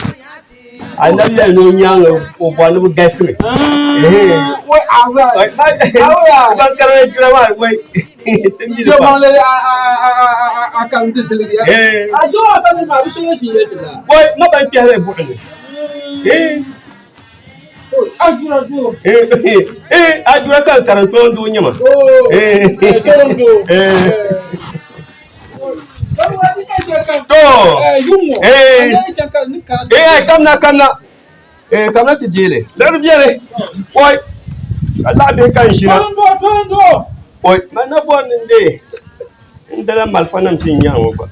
Anabi yɛli ni o nyaaŋa o bɔri ni bi galisimi. Wai awura. Ban karili jira maa wai. Jɛmaŋli a ka n di ziligi ya. A doo a fa ni maa bi shɛŋa shi yɛli ti la. Wai ma ban kpɛhiri buɣim ni. Ajura doo. Ajura ka n karim toon doo nyɛma. Toon doo. To. Eh kamna kamna. Eh kamna ti deeli. Dari biɛni. Oi. Ka laɣa bihi ka n ʒina. Oi man na bɔri ni n dee n dala malifa nim ti n nyaŋ ŋɔ gba.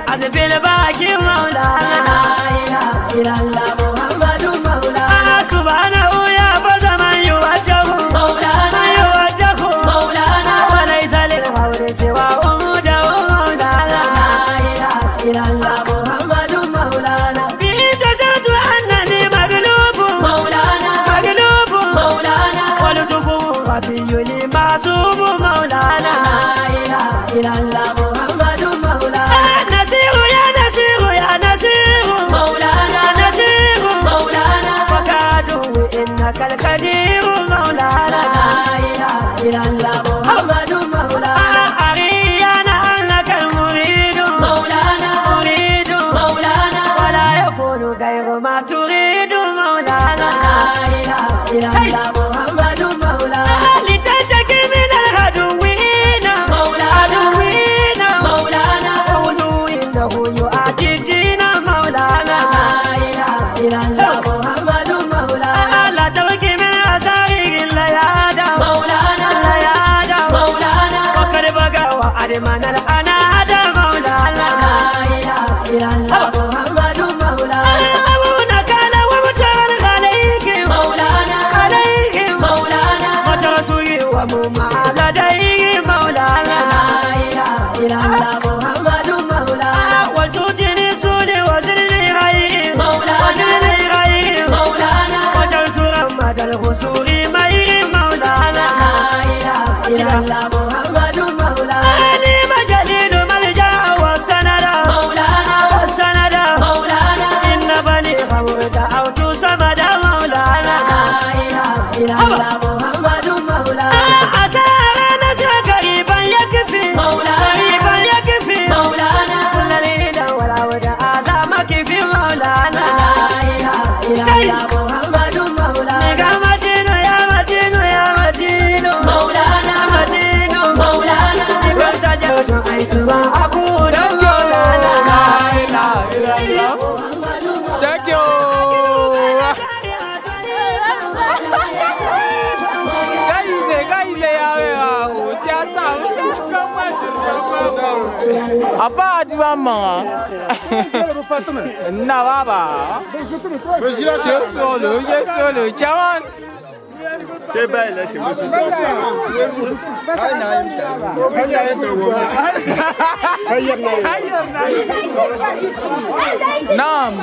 حزب الباكي مولانا لا إله إلا الله محمد مولانا سبحانه يا فز من يوجه مولانا يوجه مولانا وليس للحول سوى وجوده مولانا لا إله إلا الله محمد مولانا به جزعت أنني مغلوب مولانا مغلوب مولانا ولطفه غفي لي معصوم مولانا لا إله إلا الله محمد مولانا نسير يا نسير يا نسير مولانا نسير مولانا وكادوا إنك القدير مولانا لا إله إلا الله محمد مولانا أرينا أنك المريد مولانا مريد مولانا ولا يكون غير ما تريد مولانا لا إله إلا الله محمد مولانا لتنتقم من العدوين مولانا عدوين مولانا فوزوا إنه يؤدي الدين مولانا لا إله إلا الله محمد مولانا لا تبكي من أثاره الليادة مولانا الليادة مولانا وقد بقى وأدمن الأنادة مولانا لا إله إلا الله محمد مولانا أبونا كان ومتعا عليك مولانا عليك مولانا وترسوي ومما لديه مولانا لا إله إلا الله محمد مولانا وتؤتني سولي وزلني غيري مولانا وزلني غيري مولانا وتنصر مدى الغسول ميري مولانا لا إله إلا الله محمد مولانا نعم جليل ملجأ والسند مولانا والسند مولانا إن بني غور دعوت صمد مولانا لا إله إلا الله محمد مولانا عسى نسى قريبا يكفي مولانا قريبا يكفي مولانا كل ليلة والعودة أعظمك في مولانا لا إله إلا الله محمد مولانا يا متين يا متين يا متين مولانا متين Afa adi ba maŋa. Na baba. Solo, solo, chaman. Naam.